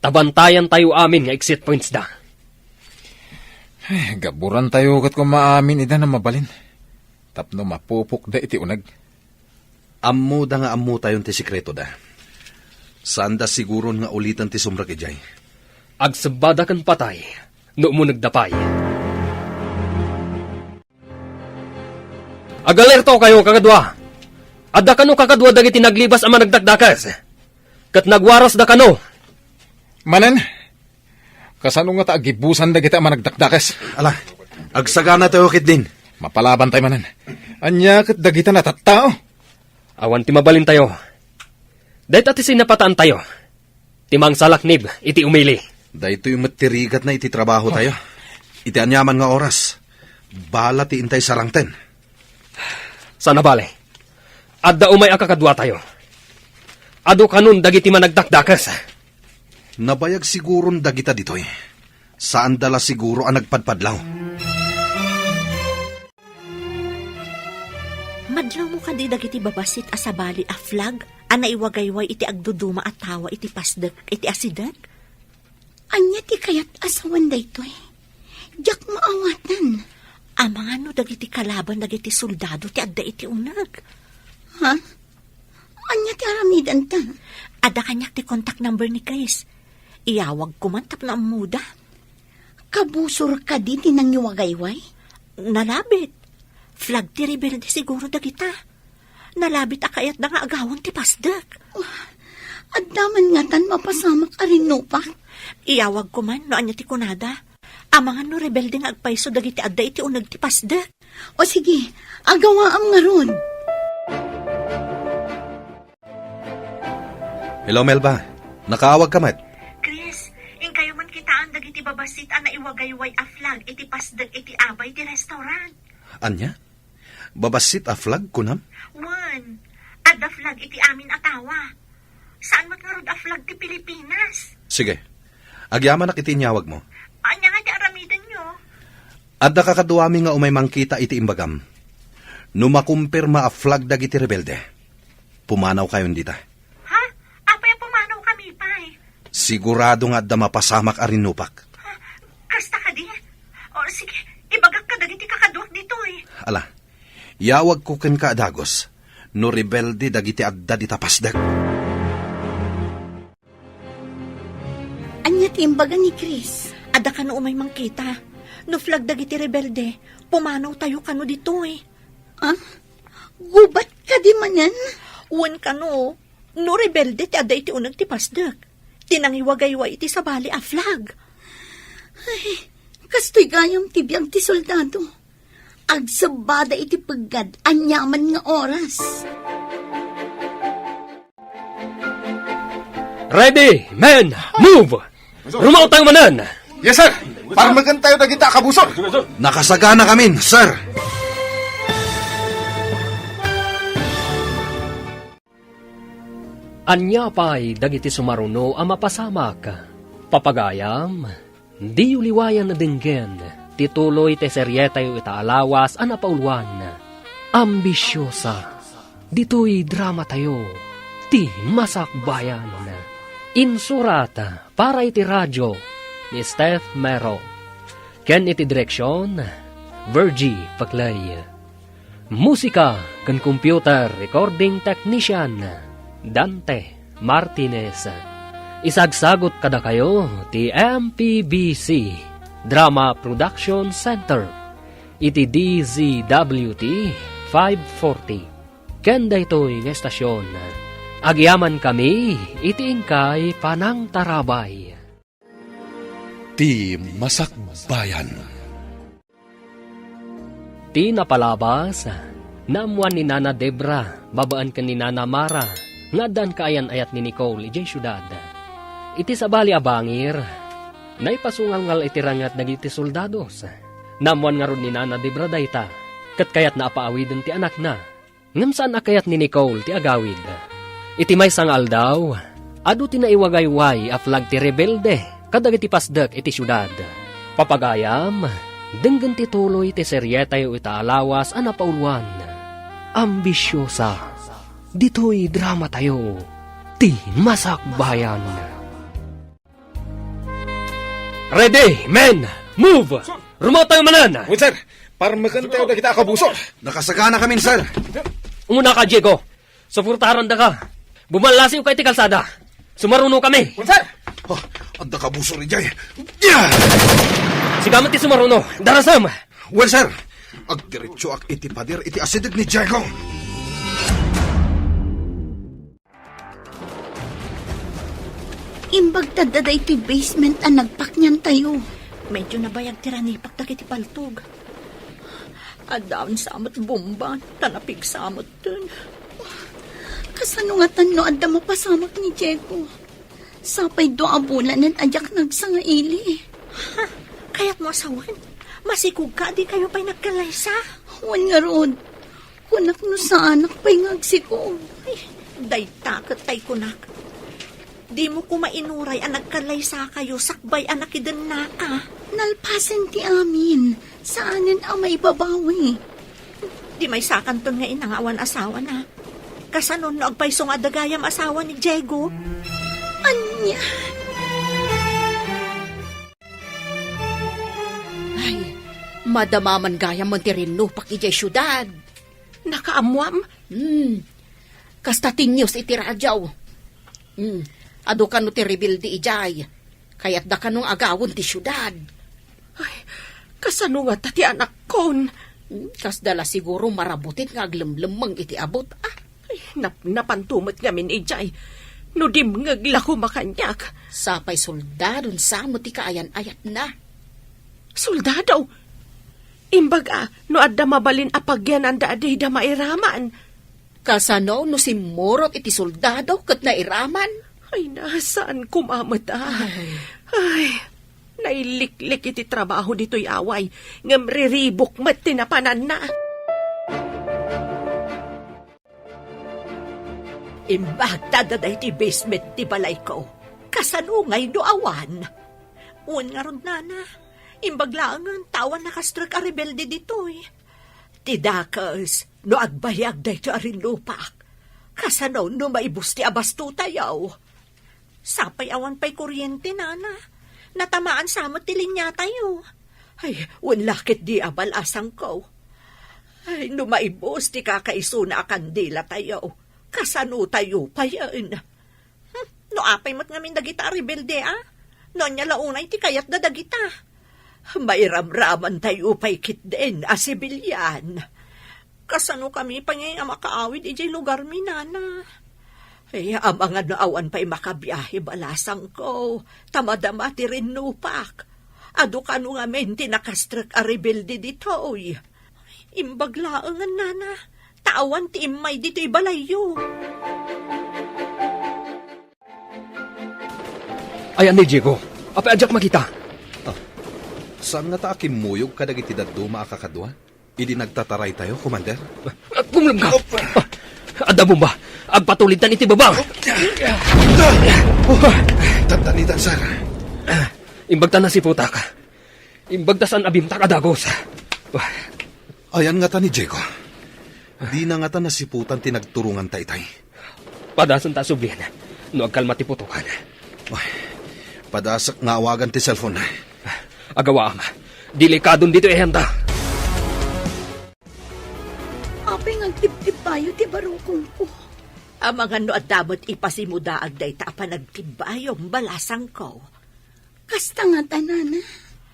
ta bantayantayo amin nga exit pointsda. Ay, gaburantayo ket koma amin ida no mabalin, tapno mapupokda iti uneg. Ammoda nga ammotayon ti sekretoda. Saanda siguron nga uliten ti sumrek idiay. Agsebbada ken patay no umunegda pay. Agalertokayo, kakadua! Adda kano kakadua dagiti naglibas a managdakdakes, ket nagwarasda kano. Manen, kasano ngata agibusan dagiti a managdakdakes? Ala, agsaganatayo ketdin. Mapalabantay manen. Ania ket dagita natattao? Awan ti mabalintayo. Dayta ti sinapataantayo. Ti mangsalaknib iti umili. Daytoy met ti rigatna iti trabahotayo. Iti aniaman nga oras, bala ti intay sarangten. Saan a bale, adda umay a kakaduatayo. Adu kanon dagiti managdakdakes. Nabayag siguron dagita ditoy. Saanda la siguro a nagpadpadlaw. Madlawmo kadi dagiti babassit a sabali a flag a naiwagayway iti agduduma a tawa iti pasdek iti asideg? Ania ti kayat a sawen daytoy? Diak maawaten. Amangan no dagiti kalaban dagiti soldado ti adda iti uneg. Ha? Ania ti aramidenta? Adda kaniak ti contact number ni Chris. Iyawagko man tapno ammoda. Kabusor kadi ti nangiwagayway? Nalabit. Flag ti rebelde siguro dagita. Nalabit a kayatda nga agawen ti pasdek. Adda man ngatan mapasamak a rinnupak? Iyawagko man no ania ti kunada. Amangan no rebelde nga agpayso dagiti adda iti uneg ti pasdek. O sige, agawaam ngarud. Hello, Melba. Nakaawagka met? Chris, inkayo man kitaan dagiti babassit a naiwagayway a flag iti pasdek iti abay ti restaurant. Ania? Babassit a flag, kunam? Wen, adda flag iti amin a tawa. Saan met ngarud a flag ti Pilipinas. Sige. Agyamanak iti inyawagmo. Ania nga ti aramidenyo? Adda kakaduami nga umay mangkita iti imbagam. No makumpirma a flag dagiti rebelde, pumanawkayon dita. Ha? Apay a pumanawkami pay? Sigurado nga adda mapasamak a rinnupak. Ha? Kasta kadi? O, sige, ibagak kadagiti kakaduak ditoy. Ala, yawagko kenka a dagus no rebelde dagiti adda dita pasdek. Ania ti imbaga ni Chris? Adda kano umay mangkita. No flag dagiti rebelde, pumanawtayo kano ditoy. Ah? Gubat kadi manen? Wen kano, no rebelde ti adda iti uneg ti pasdek, ti nangiwagayway iti sabali a flag. Ay, kastoy gayam ti biag ti soldado. Agsebbada iti peggad aniaman nga oras. Ready, men, move! Rumaotayo manen! Yes, sir! Parmekentayo dagita a kabusor! Nakasaganakamin, sir! Ania pay dagiti sumaruno a mapasamak? Papagayam, diyo liwayan a denggen ti tuloy ti serietayo ita a lawas a napauluan, Ambisiosa. Ditoy dramatayo, Ti Masakbayan. Insurat para iti radio ni Steph Mero, ken iti direksion, Virgie Paclay. Musika ken computer recording technician, Dante Martinez. Isagsagut kadakayo ti M P B C Drama Production Center iti D Z W T five forty. Ken daytoy nga estasion, agyamankami iti inkay panangtarabay. Ti Masakbayan. Ti napalabas, naammoan ni Nana Debra babaen ken ni Nana Mara nga addaan kaayan-ayat ni Nicole idiay siudad. Iti sabali a bangir, naipasungalngal iti ranget dagiti soldados. Naammoan ngarud ni Nana Debra dayta, ket kayatna a paawiden ti anakna. Ngem saan a kayat ni Nicole ti agawid. Iti maysa nga aldaw, adu ti naiwagayway a flag ti rebelde kadagiti pasdek iti siudad. Papagayam, denggen ti tuloy ti serietayo ita a lawas a napauluan, Ambisiosa. Ditoy dramatayo, Ti Masakbayan. Ready, men! Move! Sir! Rumaotayo manen! Wen, sir! Parmekentayo dagita a kabusor! Nakasaganakamin, sir! Umunaka, Diego! Suportarandaka! Bumallasiwka iti kalsada! Sumarunokami! Wen, sir! Oh, Adda kabusor idiay. Yeah! Sika met ti sumaruno. Darasam! Well, sir. Agdiretsoak iti pader iti asideg ni Diego. Imbag ta adda daytoy basement a nagpakniantayo. Medyo nabayag ti ranipak dagiti paltog. Addaon sa met bomba, ta napigsa metten. Kasano ngatan no adda mapasamak ni Diego? Sapay dua a bulanen a diak nagsangaili. Ha? Kayatmo a sawen? Masikog ka, di kayo pay nagkalaysa? Wen ngarud, kunak no saanak pay nga agsikog. Ay, dayta ket tay kunak. Dimo koma inuray a nagkalaysa kayo sakbay a nakidennaka. Nalpasen ti amin. Saanen a maibabawi. Di maysakanton nga ina nga awan asawana. Kasano no agpayso nga adda gayam asawa ni Diego? Ania? Ay, madama man gayam ti rinnupak idiay siudad. Nakaammoam? Hmm. Kasta ti news iti radio. Hmm. Adu kano ti rebelde idiay. Kayatda kano nga agawon ti siudad. Ay, kasano ngata ti anakkon? Hmm, kasda la siguro marabutit nga aglemlemmeng iti abut, ah. Ay, nap-, napanto met ngamin idiay. No dimngeg la koma kaniak. Sapay soldadon sa met ti kaayan-ayatna. Soldado? Imbag a, no adda mabalin a pagyananda a dida mairaman. Kasano no simmurot iti soldado ket nairaman? Ay, na, saan koma met a? Ay. Ay, nailiklik iti trabaho ditoy away, ngem riribuk met ti napananna. Imbag ta adda daytoy basement ti balayko. Kasano ngay no awan? Wen ngarud, nana. Imbag laengen ta awan nakastrek a rebelde ditoy. Ti dakes, no agbayag daytoy a rinnupak, kasano no maibus ti abastotayo? Sapay awan pay kuryente, nana. Natamaan sa met ti linyatayo. Ay, wen la ketdi a balasangko. Ay, no maibus ti kakaisuna a kandilatayo, kasanotayo payen? Hmm, no apay met ngamin dagita a rebelde, a? No ania la unay ti kayatda dagita? Mairamramantayo pay ketdin a sibilian. Kasano kami pay ngay a makaawid idiay lugarmi, nana? Ay, amangan no awan pay makabiahe balasangko, ta madama ti rinnupak. Adu kano ngamin ti nakastrek a rebelde ditoy. Imbag laengen, nana, ta awan ti immay ditoy balayyo. Ayan ni Diego. Apay a diak makita? Ah, saan ngata a kimmuyog kadagiti dadduma a kakadua? Idi nagtataraytayo, Commander? Ah, kumlem ka! Ah, adda bomba! Agpatulidtan iti baba! Tantanitan, sir. Ah, imbag ta nasiputak. Imbag ta saan a bimtak a dagus. Ah. Ayan ngata ni Diego. Dina ngata nasiputan ti nagturonganta itay. Padasenta a sublien no agkalma ti putokan. Ay, padasek nga awagan ti cellphone. Agawaam. Delikadon ditoy ayanta. Apay nga agtibtibbayo ti barukongko? Amangan no adda met ipasimudaag dayta a panagtibbayom, balasangko. Kasta ngata, nana.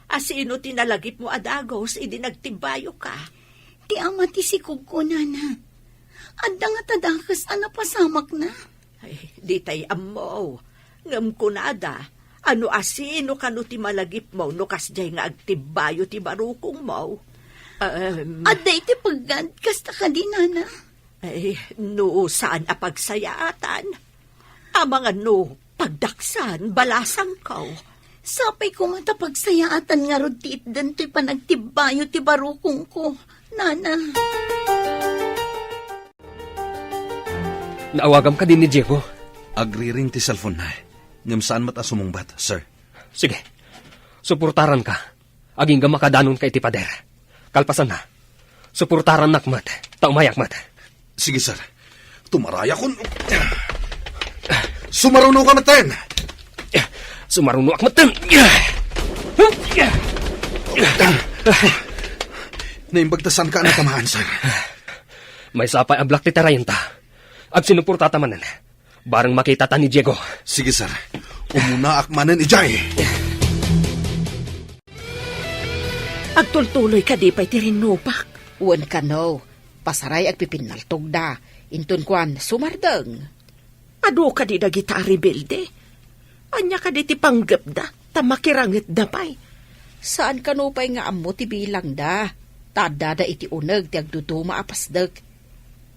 A sino ti nalagipmo a dagus idi nagtibbayoka? Ti ama ti sikogko, nana. Adda ngata dakes a napasamakna. Ay, ditay ammo. Ngem kunada, ano a sino kano ti malagipmo no kasdiay nga agtibbayo ti barukongmo? Em. Adda iti peggad, kasta kadi, nana? Ay, no saan a pagsayaatan, amangan no pagdaksan, balasangko. Sapay koma ta pagsayaatan ngarud ti itden toy panagtibbayo ti barukongko, nana. Naawagam kadi ni Diego? Agriring ti cellphone na, ngem saan met a sumungbat, sir. Sige. Suportaranka. Agingga makadanonka iti pader. Kalpasanna, suportarannak met, ta umayak met. Sige, sir. Tumarayakon. Sumarunoka metten. Sumarunoak metten. Naimbag ta saanka a natamaan, sir. Maysa pay a black ti tarayenta. Agsinuportata manen. Bareng makitata ni Diego. Sige, sir. Umunaak manen idiay. Agtultuloy kadi pay ti rinnupak? Wen kano, pasaray agpipinnaltogda, inton kuan, sumardeng. Adu kadi dagita a rebelde? Ania kadi ti panggepda, ta makirangetda pay? Saan kano pay nga ammo ti bilangda, ta addada iti uneg ti agduduma a pasdek.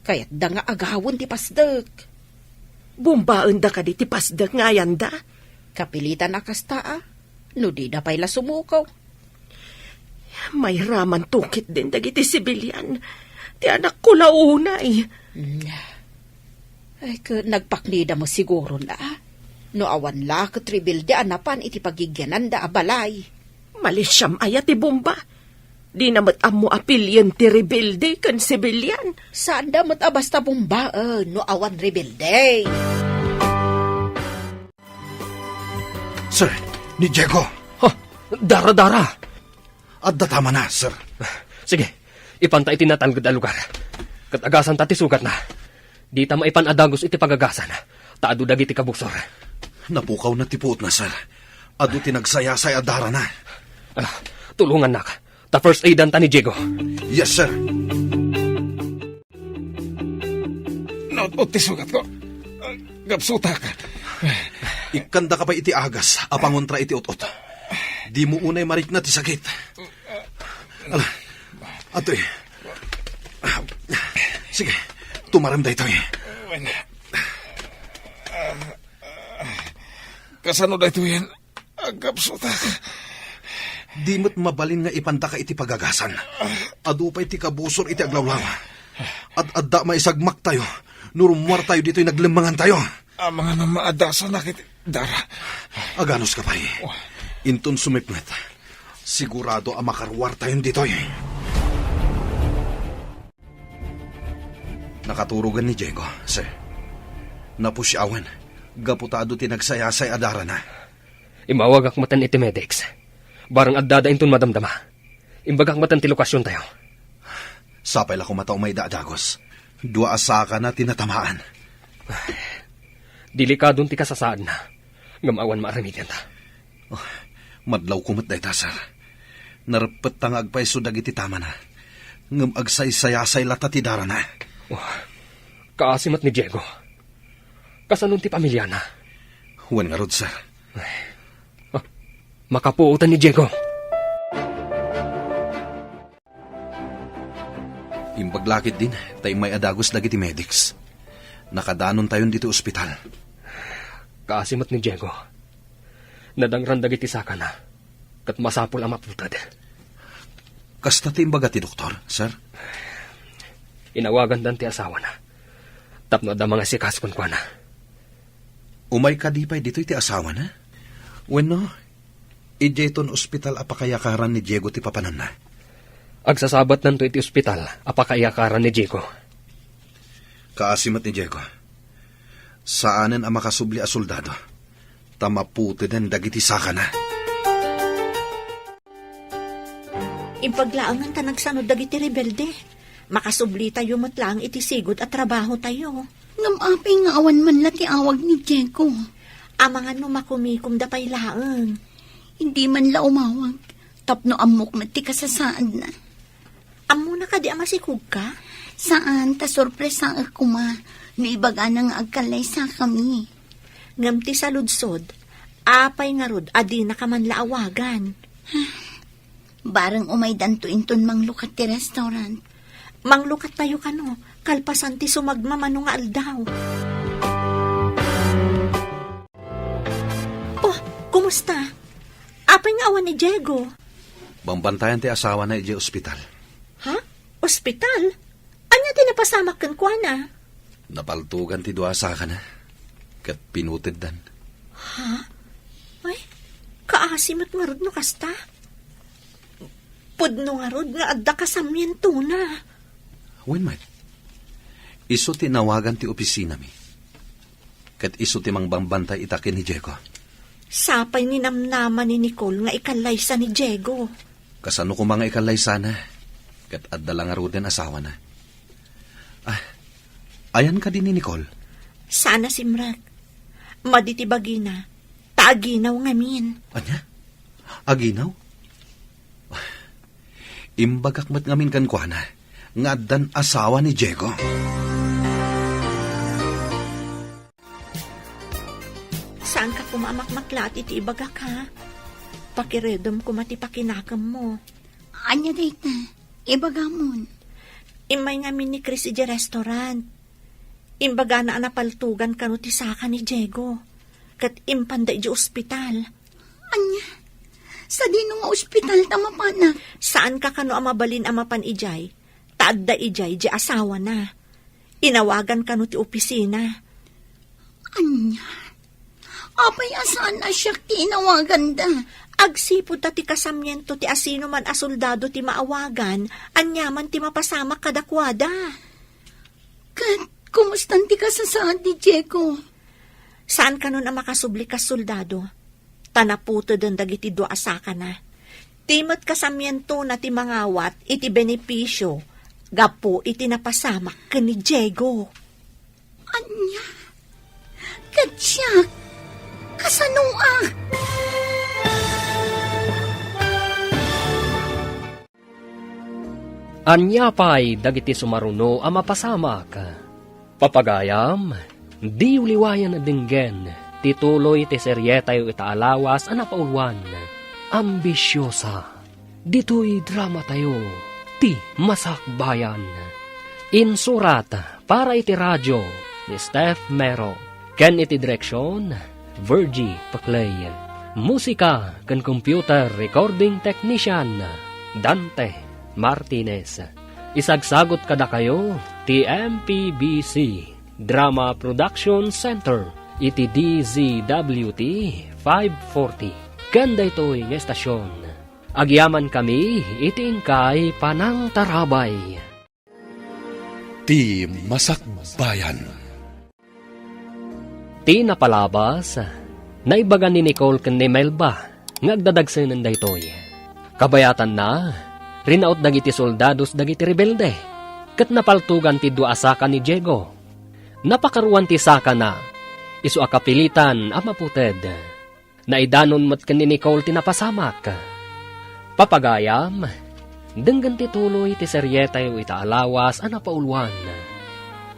Kayatda nga agawen ti pasdek. Bumbaenda kadi ti pasdek nga ayanda? Kapilitan a kasta a, no dida pay la sumuko. Mayramanto ketdin dagiti sibilian. Ti anakko la unay. Mm. Ay, ket nagpaknida met siguron a. No awan la ket rebelde a napan iti pagigyananda a balay. Malisiam aya ti bomba? Dina met ammo a pilien ti rebelde ken sibilian. Saanda met a basta bombaen no awan rebelde. Sir, ni Diego. Ha? Dara, dara! Adda tamana, sir. Sige, ipanta iti natalged a lugar. Ket agasanta ti sugatna. Dita maipan a dagus iti pagagasan, ta adu dagiti kabusor. Napukawna ti puotna, sir. Adu ti nagsayasay a darana. Ah, tulongannak. Ta first aidanta ni Diego. Yes, sir. Naut-ot ti sugatko. Gapsutak. Ikkandaka pay iti agas a pangontra iti ut-ot. Dimo unay marikna ti sakit. Ala, atoy. Sige, tumarem daytoy. Wen. Kasano daytoyen? Agkapsutak. Di met mabalin nga ipantaka iti pagagasan. Adu pay ti kabusor iti aglawlaw. Ad-adda maisagmaktayo no rummuartayo ditoy naglemmangantayo. Amangan a maadasanak iti dara. Aganuska pay. Inton sumipnget, sigurado a makaruartayon ditoy. Nakaturogen ni Diego, sir. Napusiawen, gapu ta adu ti nagsayasay a darana. Immawagak metten iti medics. Bareng addada inton madamdama. Imbagak metten ti lokasiontayo. Sapay la koma ta umayda a dagus. Dua a sakana ti natamaan. Delikadon ti kasasaadna, ngem awan maaramidenta. Oh, madlawko met dayta, sir. Nareppettayo nga agpayso dagiti tamana, ngem agsaysayasay latta ti darana. Oh, kaasi met ni Diego. Kasano ti pamiliana? Wen ngarud, sir. Ay. Ah, makapuotan ni Diego. Imbag la ketdin ta immay a dagus dagiti medics. Nakadanontayon ditoy ospital. Kaasi met ni Diego. Nadangran dagiti sakana, ket masapul a maputed. Kasta ti imbaga ti doktor, sir? Inawagandan ti asawana tapno adda mangasikaso kenkuana. Umay kadi pay ditoy ti asawana? Wenno, idiayton ospital a pakayakaran ni Diego ti papananna? Agsasabatnanto iti ospital a pakayakaran ni Diego. Kaasi met ni Diego. Saanen a makasubli a soldado, ta maputeden dagiti sakana. Imbag laengen ta nagsanud dagiti rebelde. Makasublitayo met laeng iti sigud a trabahotayo. Ngem apay nga awan man la ti awag ni Diego? Amangan no makumikomda pay laeng. Hindi man la umawag, tapno ammok met ti kasasaadna. Ammona kadi a masikogka? Saan, ta sorpresaek koma no ibagana nga agkallaysakami. Ngem ti saludsod, apay ngarud a dinaka man la awagan? Bareng umaydanto inton manglukat ti restaurant. Manglukattayo kano, kalpasan ti sumagmamano nga aldaw. Oh, kumusta? Apay nga awan ni Diego? Bambantayan ti asawana idiay ospital. Ha? Ospital? Ania ti napasamak kenkuana? Napaltogan ti dua a sakana, ket pinuteddan. Ha? Ay, kaasi met ngarud no kasta. Pudno ngarud nga adda kasamientona. Wen met, isu ti nawagan ti opisinami. Ket isu ti mangbambantay ita ken ni Diego. Sapay ninamnama ni Nicole nga ikallaysa ni Diego. Kasano koma nga ikallaysana? Ket adda la ngaruden asawana. Ah, ayan kadi ni Nicole? Saan a simrek. Madi ti bagina, ta Aginaw ngamin. Ania? Aginaw? Imbagak met ngamin kenkuana nga addan asawa ni Diego. Saanka koma a makmaklat iti ibagak, ha? Pakiredem koma ti pakinakemmo. Ania dayta? Ibagamon. Immay ngamin ni Chris idiay restaurant. Imbagana a napaltugan kano ti saka ni Diego, ket impanda idiay ospital. Ania? Sadino nga ospital ta mapanak? Saanka kano a mabalin a mapan idiay, ta adda idiay diay asawana. Inawagan kano ti opisina. Ania? Apay a saan a siak ti inawaganda? Agsipud ta ti kasamiento ti asinoman a soldado ti maawagan, aniaman ti mapasamak kadakuada. Ket kumustan ti kasasaad ni Diego? Saan kanon a makasubli kas soldado, ta naputeden dagiti dua a sakana. Ti met kasamientona ti mangawat iti benepisio gapu iti napasamak ken ni Diego. Ania? Ket siak, kasanoak? Ania pay dagiti sumaruno a mapasamak? Papagayam, diyo liwayan a denggen ti tuloy ti serietayo ita a lawas a napauluan, Ambisiosa. Ditoy dramatayo, Ti Masakbayan. Insurat para iti radio ni Steph Mero. Ken iti direksion, Virgie Paclay. Musika ken computer recording technician, Dante Martinez. Isagsagut kadakayo ti M P B C Drama Production Center iti D Z W T five forty. Ken daytoy nga estasion, agyamankami iti inkay panangtarabay. Ti Masakbayan. Ti napalabas, naibaga ni Nicole ken ni Melba nga agdadagsenen daytoy. Kabayatanna, rinaut dagiti soldados dagiti rebelde, ket napaltugan ti dua a saka ni Diego. Napakaruan ti sakana, isu a kapilitan a maputed. Naidanon met ken ni Nicole ti napasamak. Papagayam, denggen ti tuloy ti serietayo ita a lawas a napauluan,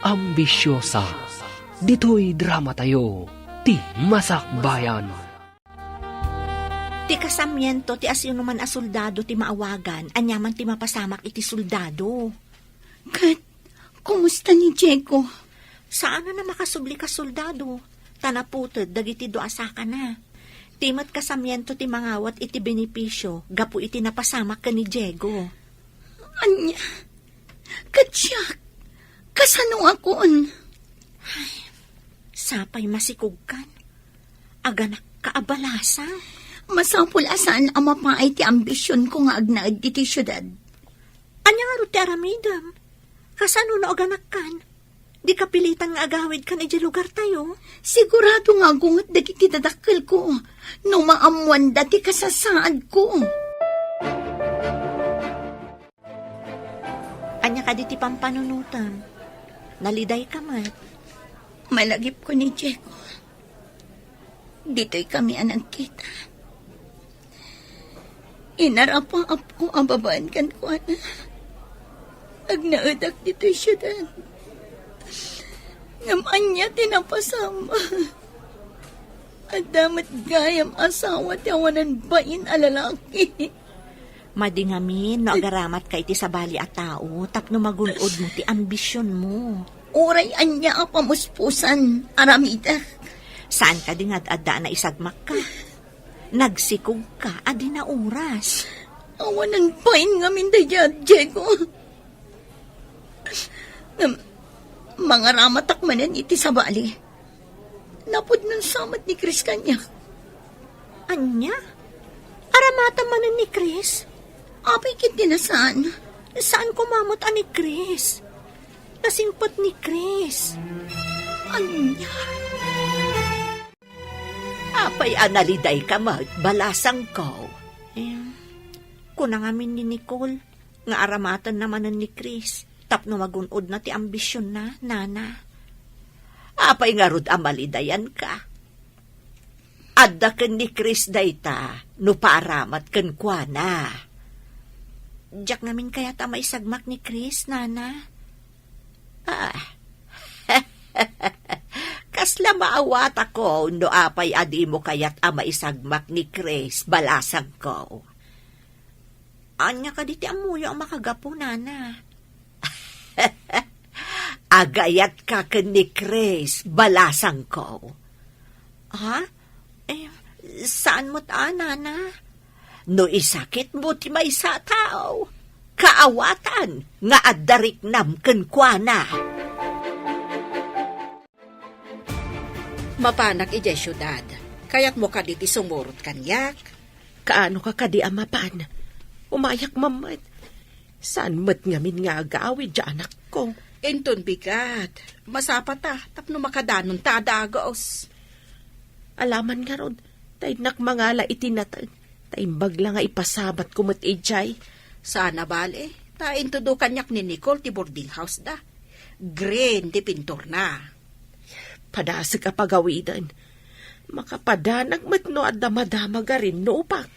Ambisiosa. Ditoy dramatayo, Ti Masakbayan. Ti kasamiento ti asinoman a soldado ti maawagan, aniaman ti mapasamak iti soldado. Ket kumusta ni Diego? Saan a makasubli kas soldado, ta naputed dagiti dua a sakana. Ti met kasamiento ti mangawat iti benepisio gapu iti napasamak ken ni Diego. Ania? Ket siak, kasanoakon? Ay, sapay masikogkan. Aganakka a balasang. Masapul a saan a mapaay ti ambisionko nga agnaed ditoy siudad. Ania ngarud ti aramidem? Kasano no aganakkan? Di kapilitan nga agawidkan idiay lugartayo? Sigurado nga agunget dagiti dadakkelko no maammoanda ti kasasaadko. Ania kadi ti pampanunotem? Nalidayka met. Malagipko ni Diego. Ditoy kami a nagkita. Inarapaapko a babaen kenkuana. Agnaedak ditoy siudad. Ngem ania ti napasamak? Adda met gayam asawa ti awanan bain a lalaki. Madi ngamin no agaramatka iti sabali a tao tapno magun-odmo ti ambisionmo. Uray ania a pamuspusan, aramidek. Saan kadi nga ad-adda a naisagmakka? Nagsikogka a di nauras. Awanan bain ngamin daydiay, Diego. Ngem, mangaramatak manen iti sabali. Napudnon sa met ni Chris kaniak. Ania? Aramatam manen ni Chris? Apay ket di na saan? Saan koma met a ni Chris? Nasingpet ni Chris. Ania? Apay a nalidayka met, balasangko? Eh, kuna ngamin ni Nicole nga aramatenna manen ni Chris tapno magun-odna ti ambisionna, nana. Apay ngarud a malidayanka? adda ken ni Chris dayta no para met kenkuana. Diak ngamin kayat a maisagmak ni Chris, Nana. Ah. Kasla maawatako no apay a dimo kayat a maisagmak ni Chris, balasangko. Ania kadi ti ammoyo a makagapu, Nana? Agayatka ken ni Chris, balasangko. Ha? Eh, saan met a, Nana? No isakitmo ti maysa a tao, kaawatan nga adda riknam kenkuana. Mapanak idiay siudad. Kayatmo kadi ti sumurot kaniak? Kaano ka kadi a mapan? Umayak met. Saan met ngamin nga agawid diay anakko? Inton bigat, masapata tapno makadanonta a dagus. Alaman ngarud, ta innak mangala iti nateng, ta imbag la nga ipasabatko met idiay. Saan a bale, ta intudo kaniak ni Nicole ti boarding house da. Green ti pinturna. Padasek a pagawiden. Makapadanag met no adda madamag a rinnupak.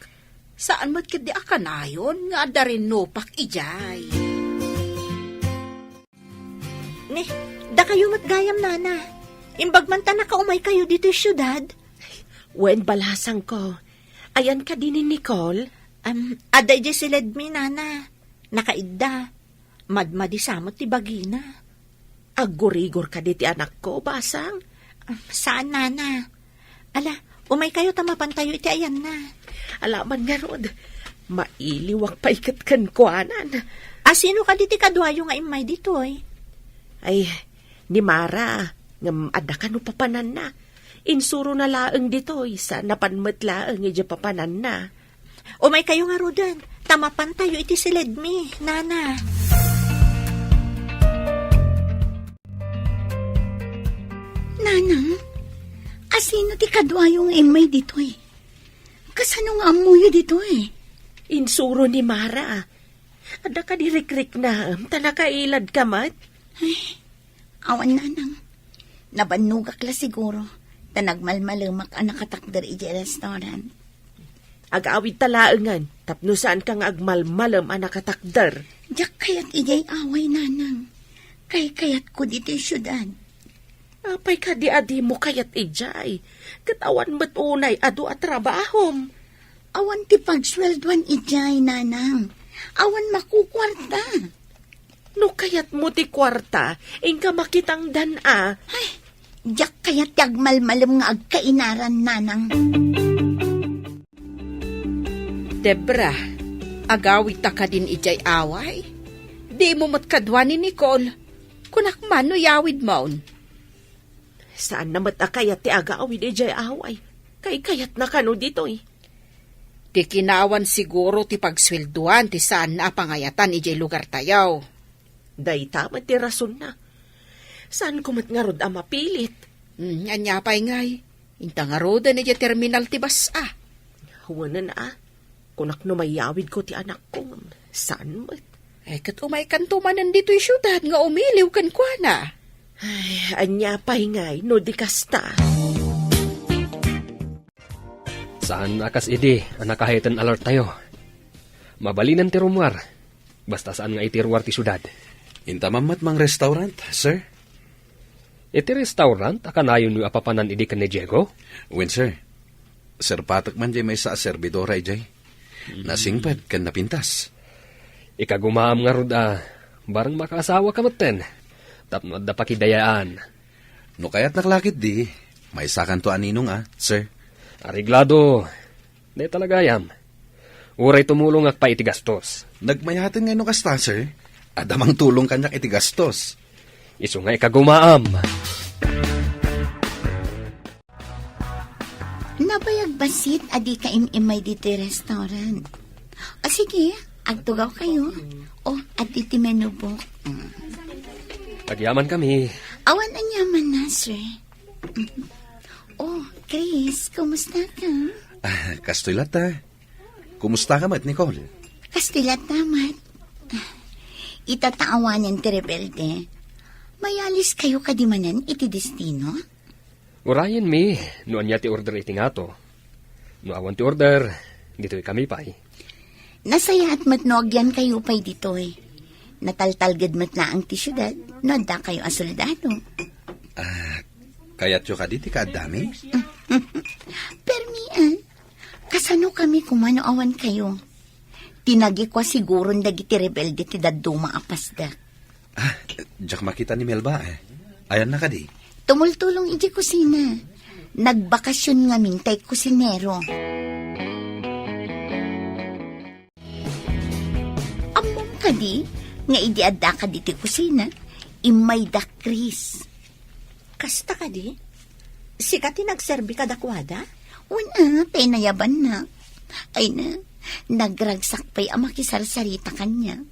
Saan met ketdi a kanayon nga adda rinnupak idiay. Ni, dakayo met gayam, Nana. Imbag man ta nakaumaykayo ditoy siudad. Wen, balasangko. Ayan kadi ni Nicole? Am, adda idiay siledmi, Nana. Nakaidda. Madmadi sa met ti bagina. Aggurigor kadi ti anakko, basang? Am, saan, Nana. Ala, umaykayo ta mapantayo iti ayanna. Alaman ngarud, mailiwak pay ket kenkuanan. A, sino kadi ti kaduayo nga immay ditoy? Ay, ni Mara, ngem adda kano papananna. Insurona laeng ditoy, saan a pan met laeng idiay papananna. Umaykayo ngaruden, ta mapantayo iti siledmi, Nana. Nanang, asino ti kaduayo nga immay ditoy? Kasano nga ammoyo ditoy? Insuro ni Mara. Adda kadi rikriknaem ta nakailadka met? Ay, awan, Nanang. Nabannogak la siguro, ta nagmalmalemak a nakatakder idiay restaurant. Agawidta laengen tapno saanka nga agmalmalem a nakatakder. Diak kayat idiay away, Nanang. Kaykayatko ditoy siudad. Apay kadi a dimo kayat idiay? Ket awan met unay adu a trabahom. Awan ti pagsueldoan idiay, Nanang. Awan makukuarta. No kayatmo ti kuarta, inka makitangdan a. Ay, diak kayat ti agmalmalem nga agkainaran, Nanang. Debra, agawidta kadin idiay away? Dimo met kadua ni Nicole. Kunak man no iyawidmon. Saanna met a kayat ti agawid idiay away. Kaykayatna kano ditoy. Ti kinawan siguro ti pagsueldoan ti saanna a pangayatan idiay lugartayo. Dayta met ti rasonna. Saanko met ngarud a mapilit. Hmm, ania pay ngay? Inta ngaruden idiay terminal ti bus-a. Wen a. Kunak no mayawidko ti anakko, saan met? Ay, ket umaykanto manen ditoy siudad nga umiliw kenkuana. Ay, ania pay ngay no di kasta? Saan a kas idi a nakaheten alertayo. Mabalinen ti rummuar, basta saan nga iti ruar ti siudad. Inta man met mang restaurant, sir? Iti restaurant a kanayonyo a papanan idi ken ni Diego? Wen, sir. Serpatek man diay maysa a serbidora idiay. Mm. Nasingpet ken napintas. Ikagumaam ngarud a bareng makaasawaka metten tapno adda pakidayaan. No kayatnak la ketdi, maysakanto a ninong a, sir. Areglado. Dayta la gayam. Uray tumulongak pay iti gastos. Nagmayaten ngay no kasta, sir. Adda mangtulong kaniak iti gastos. Isu nga ikagumaam. Nabayag bassit a dika im-immay ditoy restaurant. O sige, agtugawkayo. O, adda ti menu book. Mm. Agyaman kami. Awan aniamanna, sir. O, Chris, kumusta ka? Ah, kastoy latta. Kumusta ka met, Nicole? Kastoy latta met. Ita ta awanen ti rebelde. Mayaliskayo kadi manen iti destino? Urayenmi no ania ti order iti ngato. No awan ti order, ditoy kami pay. Nasayaat met no agyankayo pay ditoy. Nataltalged met laeng ti siudad no addakayo a soldado. Ah, kayatyo kadi ti kaaddami? Permi, ah. Kasano kami koma no awan kayo? Tinagikua siguron dagiti rebelde ti dadduma a pasdak. Ah, diak makita ni Melba, eh. Ayanna kadi? Tumultulong iti kusina. Nagbakasyon ngamin tay kusinero. Ammom kadi nga idi addaka diti kusina, immay da Chris. Kasta kadi? Sika ti nagserbi kadakuada? Wen a, tay nayabanna. Ay na, nagragsak pay a makisarsarita kaniak.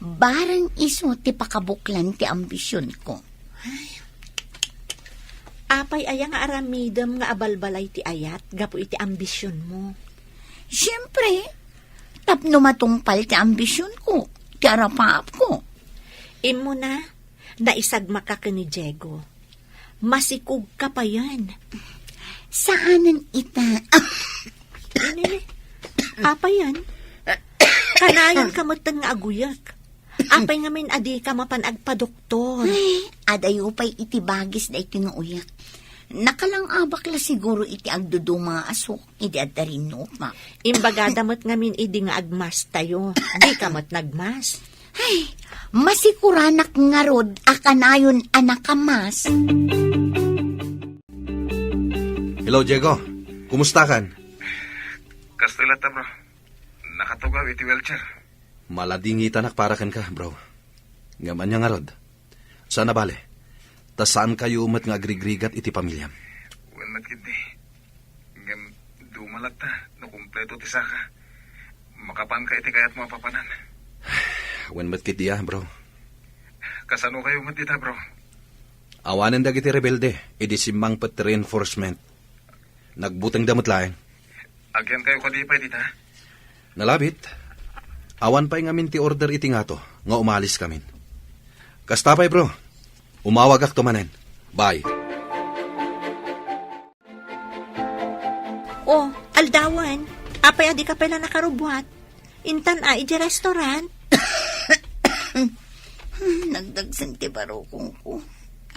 Bareng isu ti pakabuklan ti ambisionko. Ay. Apay aya nga aramidem nga abalbalay ti ayat gapu iti ambisionmo? Siempre, tapno matungpal ti ambisionko, ti arapaapko. Immuna, naisagmaka ken ni Diego. Masikogka payen. Saanen ita. Ini, apayen? Kanayon ka metten nga aguyek. Apay ngamin a dika mapan agpadoktor? Ay, adayo pay iti bagis daytoy nga uyak. Nakalangabak la siguro iti agduduma nga asuk idi adda rinnupa. Imbagada met ngamin idi nga agmastayo. Dika met nagmas. Ay, masikuranak ngarud a kanayon a nakamas. Hello, Diego. Kumusta kan? Kastoy latta, bro. Nakatugaw iti wheelchair. Maladingitanak para kenka, bro. Ngem ania ngarud? Saan a bale? Ta saankayo met nga agrigrigat iti pamiliam. Wen met ketdi. Ngem duma latta no kumpleto ti saka. Makapanka iti kayatmo a papanan. Wen met ketdi a, bro. Kasanokayo met dita, bro? Awanen dagiti rebelde, idi simmangpet ti reinforcement. Nagbutengda met laeng. Agyankayo kadi pay dita? Nalabit. Awan pay ngamin ti order iti ngato nga umaliskamin. Kasta pay, bro. Umawagakto manen. Bye. Oh, aldawan. Apay a dika pay la nakarubbuat? Intan a, iti restaurant? Nagdagsen ti barukongko.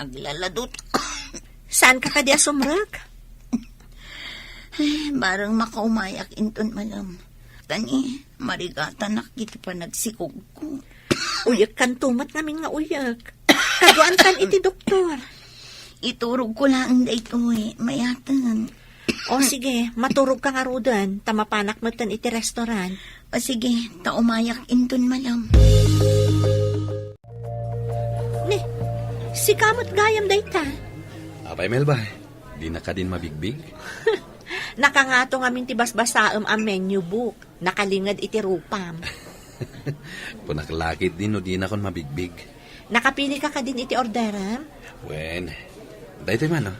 Aglaladot. Saanka kadi a sumrek? Ay, bareng makaumayak inton malem. Kani, marigatanak iti panagsikogko. Uyekkanto met ngamin nga uyek. Kaduaankan iti doktor. Iturogko laeng daytoy, mayaten. O sige, maturogka ngaruden, ta mapanak metten iti restaurant. O sige, ta umayak inton malem. Ni, sika met gayam dayta? Apay, Melba, dina kadin mabigbig? Nakangato ngamin ti basbasaem a menu book. Nakalinged iti rupam. Kunak la ketdi no dinakon mabigbig. Nakapilika kadin iti orderem? Wen, daytoy man, oh.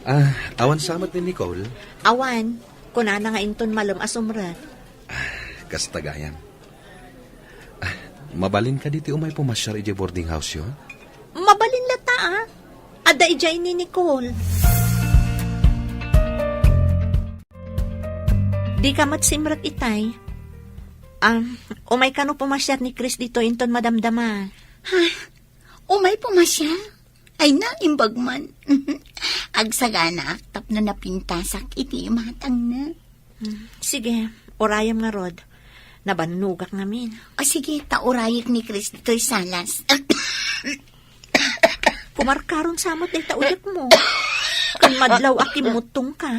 Ah, awan sa met ni Nicole? Awan. Kunana nga inton malem a sumrek. Ah, kasta gayam. Ah, mabalin kadi ti umay pumasiar idiay boarding house-yo? Mabalin latta, ah. Adda idiay ni Nicole. Dika met simrek itay. Ah, umay kano pumasiar ni Chris ditoy inton madamdama. Ha? Umay pumasiar? Ay na, imbag man. Agsaganaak tapno napintasak iti imatangna. Hmm, sige, urayem ngarud. Nabannogak ngamin. O sige, ta urayek ni Chris ditoy salas. Kumarkaron sa met dayta uyekmo. Ken madlaw a kimmuttongka.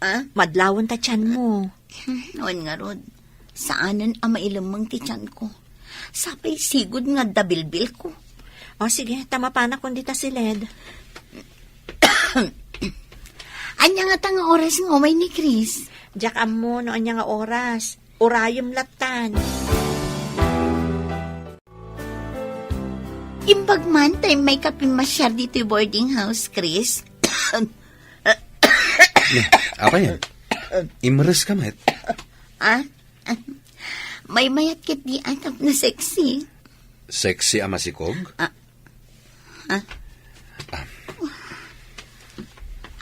Ah? Madlawen ta tianmo. Hmm, wen ngarud. Saanen a mailemmeng ti tianko. Sapay sigud nga adda bilbilko. O sige, ta mapanakon dita siled. Ania ngata nga oras nga umay ni Chris? Diak ammo no ania nga oras. Urayem lattan. Imbag man ta immay ka pimmasiar ditoy boarding house, Chris. Apayen? Imres ka met? Ah? Maymayat ketdi a tapno sexy. Sexy a masikog? Ah. Ah. Ah.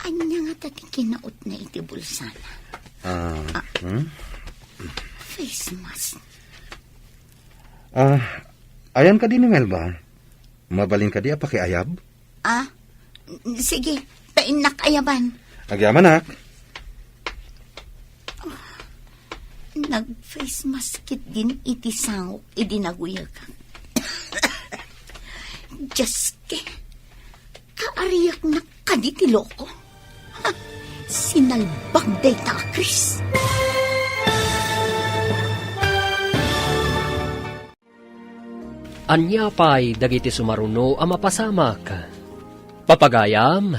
Ania nga Ita ti kinautna iti bulsana. Ah, hmm? Face mask. Ah, ayan kadi ni Melba? Mabalin kadi a pakiayab? Ah, sige, ta innak ayaban. Agyamanak. Nag-face mask ketdin iti sangok idi naguyegak. Diyos ke, kaariaknak kadi ti loko? Ha, sinalbag dayta a Chris. Ania pay dagiti sumaruno a mapasamak? Papagayam,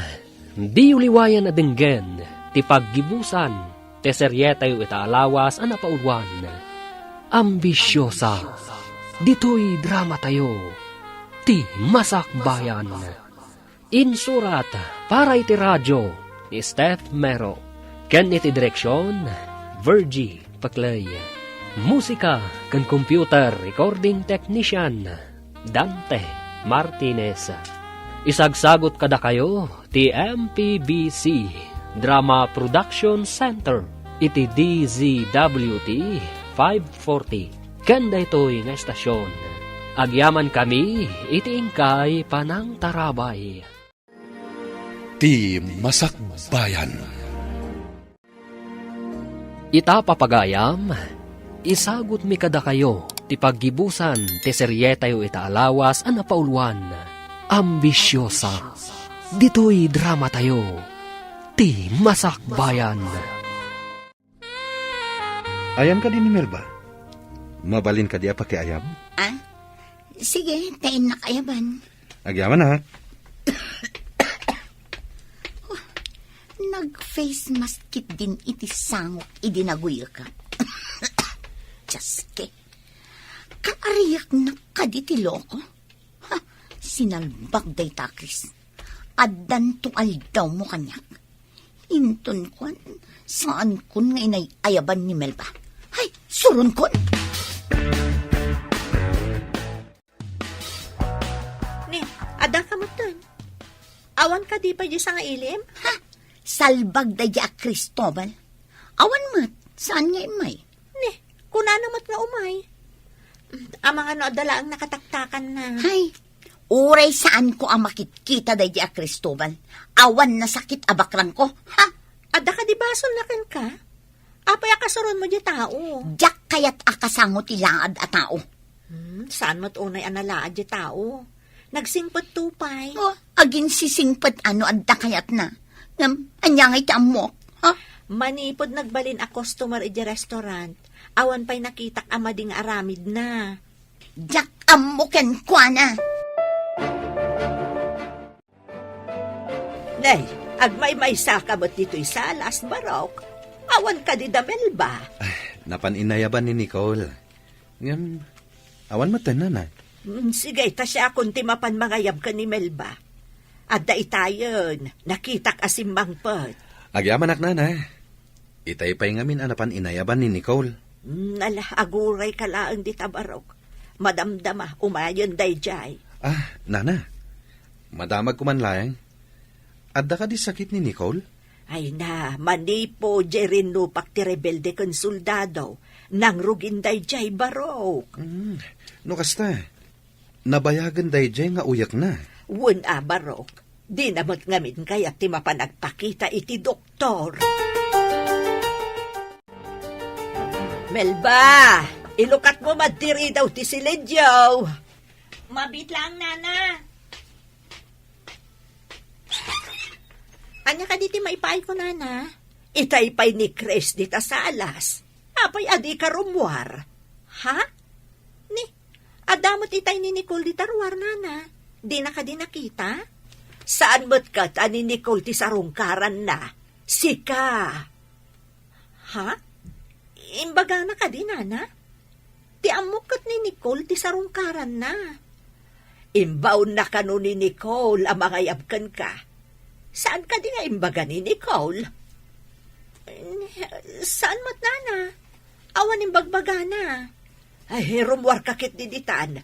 diyo liwayan a denggen ti paggibusan ti serietayo ita a lawas a napauluan. Ambisiosa. Ditoy dramatayo, ti Masakbayan. Insurat para iti radio ni Steph Mero, ken iti direksion, Virgie Paclay. Musika ken computer recording technician, Dante Martinez. Isagsagut kadakayo ti M P B C Drama Production Center iti D Z W T five forty. Ken daytoy nga estasion, agyamankami iti inkay panangtarabay. Ti Masakbayan. Ita, papagayam, isagutmi kadakayo ti paggibusan ti serietayo ita a lawas a napauluan, Ambisiosa. Ditoy dramatayo, Ti Masakbayan. Ayan kadi ni Melba? Mabalin kadi a pakiayab? Ah, sige, ta innak ayaban. Agyamanak. Nag-face mask ketdin iti sangok idi naguyegak. Diyos ke, kaariaknak kadi ti loko? Ha, sinalbag dayta a Chris. Addanto aldawmo kaniak. Inton kuan, saankon nga inay-ayaban ni Melba. Hay, suronkon! Ni, adda ka metten? Awan kadi pay diay sangailim? Ha? Salbag daydiay a Cristobal. Awan met, saan nga immay? Ni, kunana met nga umay. Amangan no adda laeng nakataktakanna. Hay, uray saanko a makitkita daydiay a Cristobal. Awan nasakit a bakrangko, ha? Adda kadi basolna kenka? Apay a kasuronmo diay tao? Diak kayat a kasango ti laad a tao. Hmm, saan met unay a nalaad diay tao? Nagsingpetto pay. Oh, aginsisingpet a no adda kayatna. Ngem, ania ngay ti ammok, ha? Manipud nagbalin a customer idiay restaurant, awan pay nakitak a madi nga aramidna. Diak ammo kenkuana. Nay, agmaymaysa ka met ditoy salas, Barok? Awan kadi da Melba? Ay, napan inayaban ni Nicole. Ngem, awan met, nana. Mm, sige, ta siakon ti mapan mangayab ken ni Melba. Adda itayen, nakitak a simmangpet. Agyamanak, nana. Itay pay ngamin a napan inayaban ni Nicole. Mm, ala, aguray ka laeng dita, Barok. Madamdama, umayen daydiay. Ah, nana. Madamagko man laeng. Adda kadi sakit ni Nicole? Ay na, manipud diay rinnupak ti rebelde ken soldado, nangrugin daydiay, Barok. Mm, no kasta, nabayagen daydiay nga uyekna. Wen a, Barok. Dina met ngamin kayat ti mapan agpakita iti doktor. Melba, ilukatmo man ti ridaw ti siledyo. Mabiit laeng, nana. Ania kadi ti maipaayko, nana? Itay pay ni Chris dita salas. Apay a dika rummuar? Ha? Ni, adda met itay ni Nicole dita ruar, nana. Dina kadi nakita? Saan met ket a ni Nicole ti sarungkaranna? Sika. Ha? Imbagana kadi, nana? Ti ammok ket ni Nicole ti sarungkaranna. Imbaonna kano ni Nicole a mangayab kenka. Saan kadi nga imbaga ni Nicole? Saan met, nana? Awan imbagbagana. Ay, rummuarka ketdi ditan.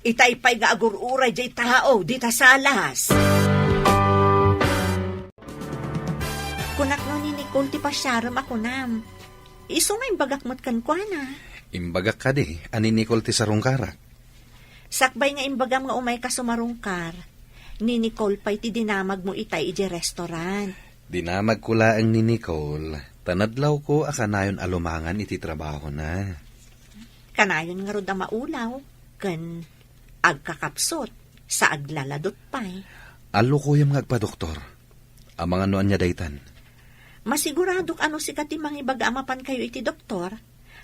Itay pay nga agur-uray diay tao dita salas. Kuna Kung ti pasiarem a kunam, isu nga imbagak met kenkuana. Imbagak kadi a ni Nicole ti sarungkarak. Sakbay nga imbagam nga umayka sumarungkar, ni Nicole pay ti dinamagmo itay idiay restaurant. Dinamagko laeng ni Nicole, ta nadlawko a kanayon a lumangan iti trabahona. Kanayon ngarud a maulaw ken agkakapsut sa aglaladot pay. Allukoyem nga agpadoktor. Amangan no ania daytan. Masiguradok a no sika ti mangibaga a mapankayo iti doktor,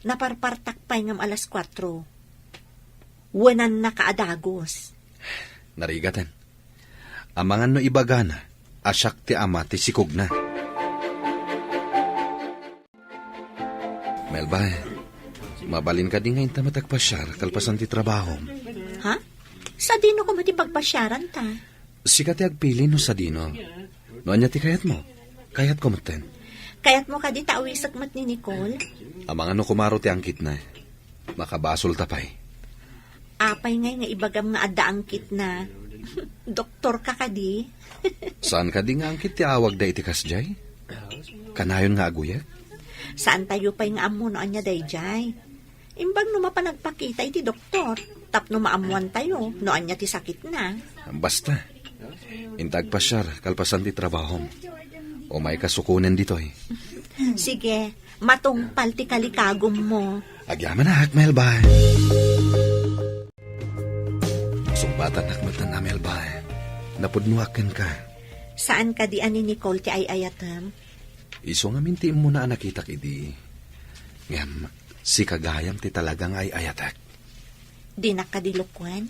naparpartak pay ngem alas kuatro. Wenannaka a dagus. Narigaten. Amangan no ibagana a siak ti ama ti sikogna. Melba, mabalin kadi nga inta met agpasiar kalpasan ti trabahom? Ha? Sadino koma ti pagpasiaranta? Sika ti agpili no sadino. No ania ti kayatmo? Kayatko metten. Kayatmo kadi ta awisek met ni Nicole? Amangan no kumaro ti angkitna. Makabasolta pay. Apay ngay nga ibagam nga adda angkitna? Doktorka kadi? Saan kadi nga angkit ti awagda iti kasdiay? Kanayon nga aguyek? Saantayo pay nga ammo no ania daydiay. Imbag no mapan agpakita iti doktor, tapno maammoantayo no ania ti sakitna. Basta, inta agpasiar kalpasan ti trabahom. Umayka sukonen ditoy. Sige, matungpal ti kalikagummo. Agyamanak, Melba. Sungbatannak metten a, Melba. Napudnoak kenka. Saan kadi a ni Nicole ti ay-ayatem? Isu ngamin ti immuna a nakitak idi. Ngem, sika gayam ti talaga nga ay-ayatek. Dinak kadi lukuen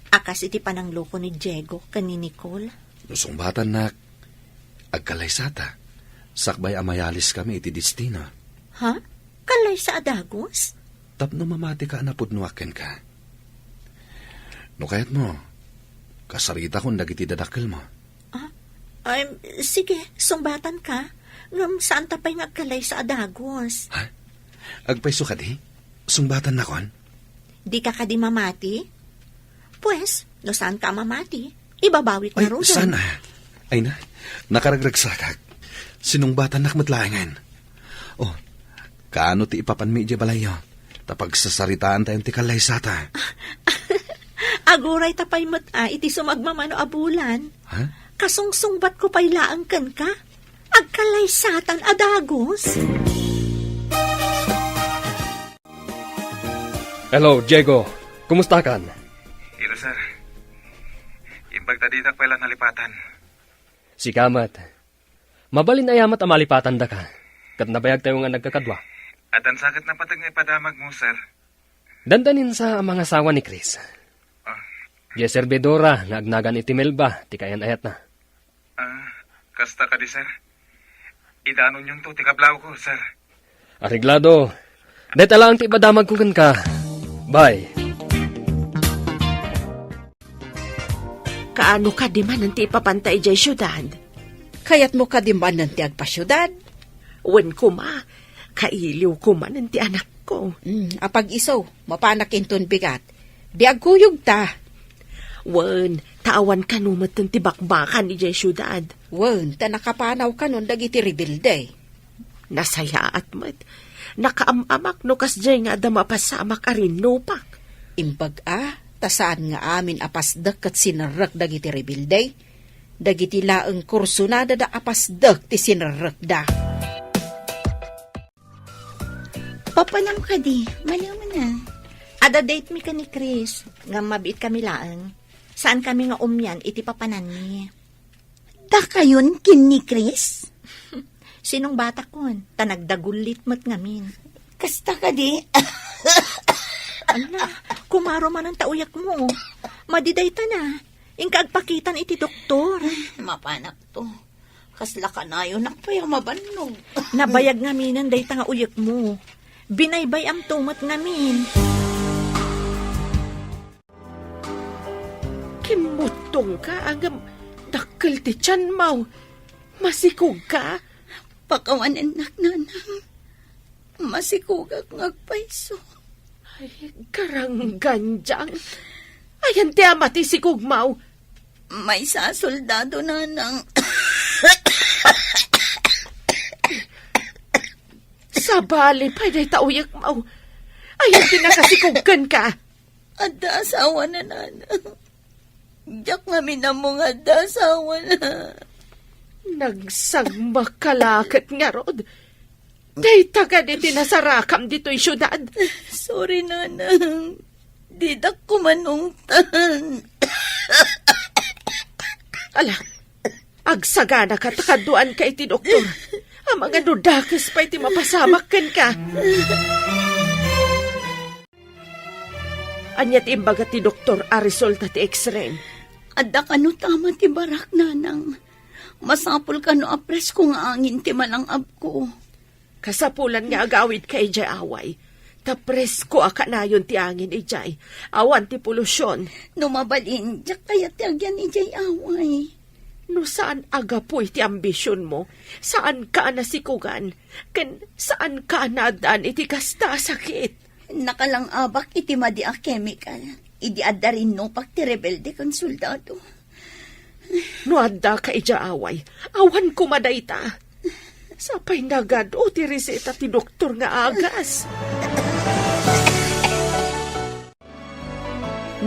a kas iti panangloko ni Diego ken ni Nicole. No sungbatannak, agkalaysata, sakbay a mayaliskami iti destina. Ha? Kalaysa a dagus? Tapno mamatika a napudnoak kenka. No kayatmo, kasaritakon dagiti dadakkelmo. Ah, ay, sige, sungbatanka. Ngem saanta pay nga agkalaysa a dagus. Ha? Agpayso kadi? Sungbatankon? Dika kadi mamati? Pues, no saanka a mamati, ibabawik Ay, ngaruden. Saan a? Ay na, nakaragragsakak. Sinungbatannak met laengen. Oh, kaano ti ipapanmi idiay balayyo? Ta pagsasaritaantayon ti kallaysata. Agurayta pay met a iti sumagmamano a bulan. Ha? Kasungsungbatko pay laeng kenka. Agkallaysatan a dagus. Hello, Diego. Kumustakan? Hello, sir. Imbag ta dinak pay la nalipatan. Sika met. Mabalin aya met a malipatandaka, ket nabayagtayo nga nagkakadua. Addan sa ket napateg nga ipadamagmo, sir. Dandanin sa a mangasawa ni Chris. Ah. Diay servidora nga agnagan iti Melba ti kayan-ayatna. Ah, kasta kadi, sir? Idanonyonto ti kablawko, sir. Areglado. Dayta laeng ti ipadamagko kenka. Bye. Kaano kadi manen ti ipapanta idiay siudad? Kayatmo kadi manen ti agpasiudad? Wen koma, kailiwko manen ti anakko. Mm, apag-isu, mapanak inton bigat. Di agkuyogta. Wen, ta awan kano metten ti bakbakan idiay siudad. Wen, ta nakapanaw kanon dagiti rebelde. Nasayaat met. Nakaam-amak no kasdiay nga adda mapasamak a rinnupak. Imbag a, ta saan nga amin a pasdek ket sinerrek dagiti rebelde. Dagiti laeng kursunada da a pasdek ti sinerrekda. Papanam kadi, maliw man a. Adda date mi ken ni Chris, ngem mabiit kami laeng. Saan kami nga umian iti papananmi. Dakayon ken ni Chris? Sinungbatakon, ta nagdagullit met ngamin. Kasta kadi? Ala, kumaro manen ta uyekmo. Madi dayta na. Inka agpakitan iti doktor. Mapanakto. Kasla kanayonak pay a mabannog. Nabayag ngaminen dayta nga uyekmo. Binaybay-amto met ngamin. Kimmutongka, ngem dakkel ti tianmo. Masikogka? Pakawanennak, nanang. Masikogak nga agpayso. Ay, karangganjang. Ayan ti ama ti sikogmo. Maysa a soldado, nanang. Abali pay dayta uyekmo. Ania ti nakasikog kenka? Adda asawana, nanang. Diak ngamin ammo nga adda asawana. Nagsagmakka la ket ngarud. Dayta kadi ti nasarakam ditoy siudad? Sorry, nanang. Didak kumanungtan. Ala, agsaganaka ta kaduanka iti doktor. Amangan no dakes pay ti mapasamak kenka. Ania ti imbaga ti doktor a resulta ti X-ray? Adda kano tama ti barak, nanang. Masapul kano a presko nga angin ti malang-abko. Kasapulan nga agawidka idiay away. Ta presko a kanayon ti angin idiay. Awan ti polusyon. No mabalin, diak kayat ti agyan idiay away. No saan a gapu iti ambisionmo, saanka a nasikogan, ken saanka a naaddaan iti kasta a sakit. Nakalang-abak iti madi a kemikal, idi adda rinnupak ti rebelde ken soldado. No addaka idiay away, awan koma dayta. Sapay nagad-o ti reseta ti doktor nga agas.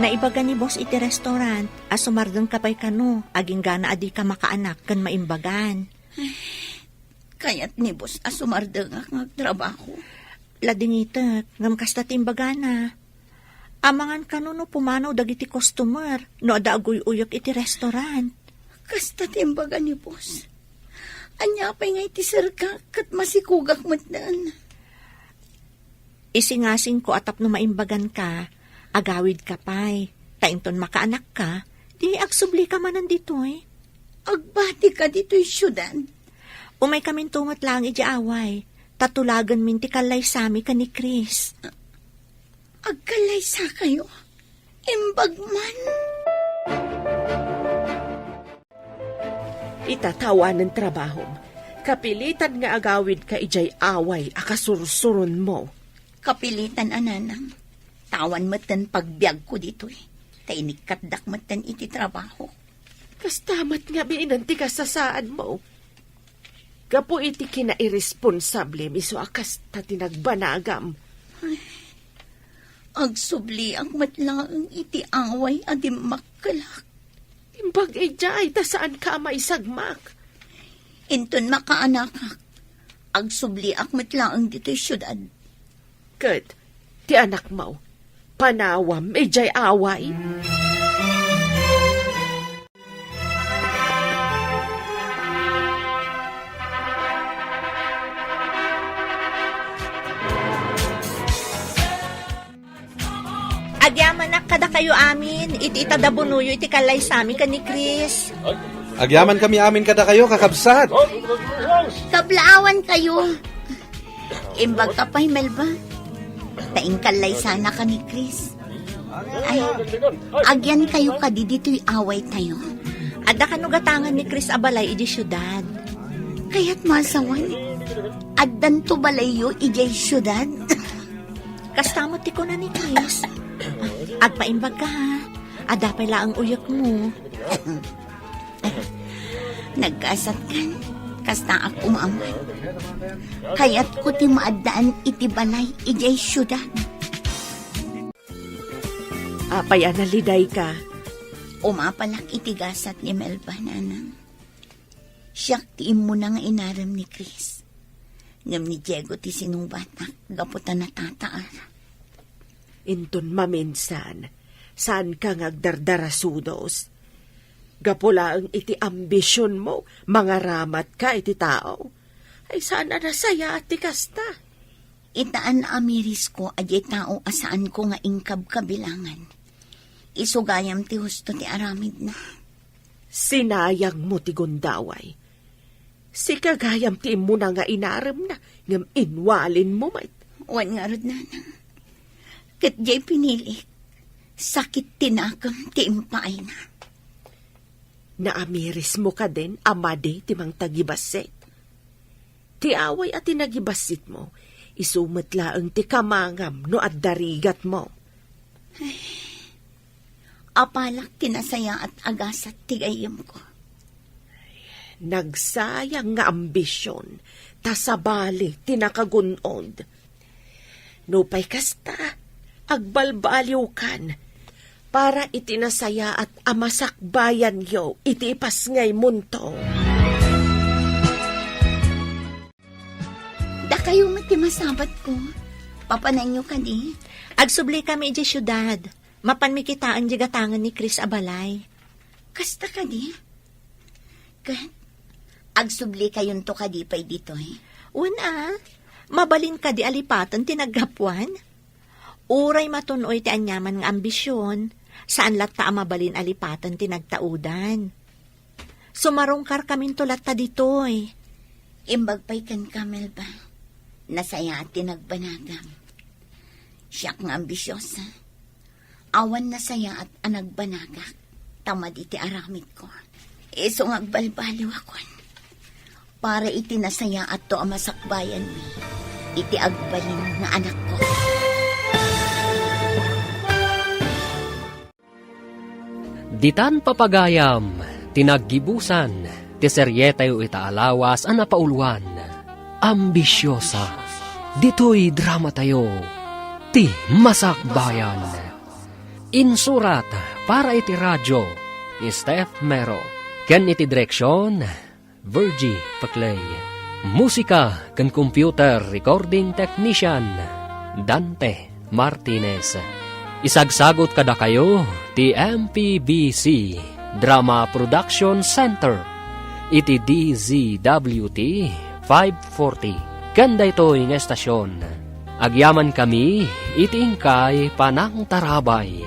Naibaga ni boss iti restaurant a sumardengka pay kano, agingga a dika makaanak ken maimbagan. Kayat ni boss a sumardengak nga agtrabaho. Ladingitek, ngem kasta ti imbagana. Amangan kano no pumanaw dagiti customer no adda aguy-uyek iti restaurant. Kasta ti imbaga ni boss. Ania pay nga iti serka ket masikogak metten. Isingasingko a tapno maimbaganka, agawidka pay. Ta inton makaanakka, di agsublika manen ditoy. Agbatika ditoy siudad? Umaykaminto met laeng idiay away, ta tulagenmin ti kallaysami ken ni Chris. Agkallaysakayo? Imbag man? Ita, ta awanen trabahom. Kapilitan nga agawidka idiay away a kasursuronmo. Kapilitan a, nanang. Ta awan metten pagbiagko ditoy. Ta inikkatdak metten iti trabaho. Kasta met ngamin ti kasasaadmo. Gapu iti kinairesponsablem isu a kasta ti nagbanagam. Ay, agsubliak met laeng iti away a dimmakkelak. Imbag idiay ta saanka a maisagmak. Inton makaanakak, agsubliak met laeng ditoy siudad. Ket ti anakmo, panawam idiay away? Agyamanak kadakayo amin iti itadabunoyo iti kallaysami ken ni Chris. Agyamankami amin kadakayo, kakabsat. Kablaawankayo. Imbagka pay, Melba. Ta inkallaysanaka ni Chris. Ay, agyankayo kadi ditoy awaytayo. Adda kano gatangan ni Chris a balay idiay siudad. Kayat masawan, addanto balayyo idiay siudad? Kasta met ti kuna ni Chris. Agpaimbagka, ha? Adda pay laeng uyekmo. Naggasatkan, kastaak umaman. Kayatko ti maaddaan iti balay idiay siudad. Apay a nalidayka? Umapalak iti gasat ni Melba, nanang. Siak ti immuna nga inarem ni Chris. Ngem ni Diego ti sinubatak gapu ta natataar. Inton maminsan, saanka nga agdardarasudos. Gapu laeng iti ambisionmo, mangaramatka iti tao. Ay, saan a nasayaat ti kasta. Ita a naamirisko a diay tao a saanko nga inkabkabilangan. Isu gayam ti husto ti aramidna. Sinayangmo ti gundaway. Sika gayam ti immuna nga inaremna, ngem inwalinmo met. Wen ngarud, nanang. Ket diay pinilik, sakit ti nakem ti impaayna. Naamirismo kadin a madi ti mangtagibassit? Ti away a tinagibasitmo, isu met laeng ti kamangam no adda rigatmo. Ay, apalak ti nasayaat a gasat ti gayyemko. Nagsayang nga ambision, ta sabali ti nakagun-od. Nupay kasta, agbalbaliwkan para iti nasayaat a masakbayanyo iti ipasngaymonto. Dakayo met ti masabatko. Papananyo kadi? Agsubli kami idiay siudad. Mapanmi kitaen diay gatangen ni Chris a balay. Kasta kadi? Ket, agsubli kayonto kadi pay ditoy? Wen a, mabalin kadi a lipaten ti naggapuan? Uray matun-oy ti aniaman nga ambision, saan latta a mabalin a lipaten ti nagtaudan. Sumarungkarkaminto latta ditoy. Imbag pay kenka, Melba. Nasayaat ti nagbanagam. Siak nga ambisiosa. Awan nasayaat a nagbanagak, ta madi ti aramidko. Isu nga agbalbaliwakon para iti nasayaatto a masakbayanmi iti agbalin nga anakko. Ditan papagayam ti naggibusan ti serietayo ita a lawas a napauluan, Ambisiosa. Ditoy dramatayo, ti Masakbayan. Insurat para iti radio ni Steph Mero, ken iti direksion, Virgie Paclay. Musika ken computer recording technician, Dante Martinez. Isagsagut kadakayo ti M P B C Drama Production Center iti D Z W T five forty. Ken daytoy nga estasion, agyamankami iti inkay panangtarabay.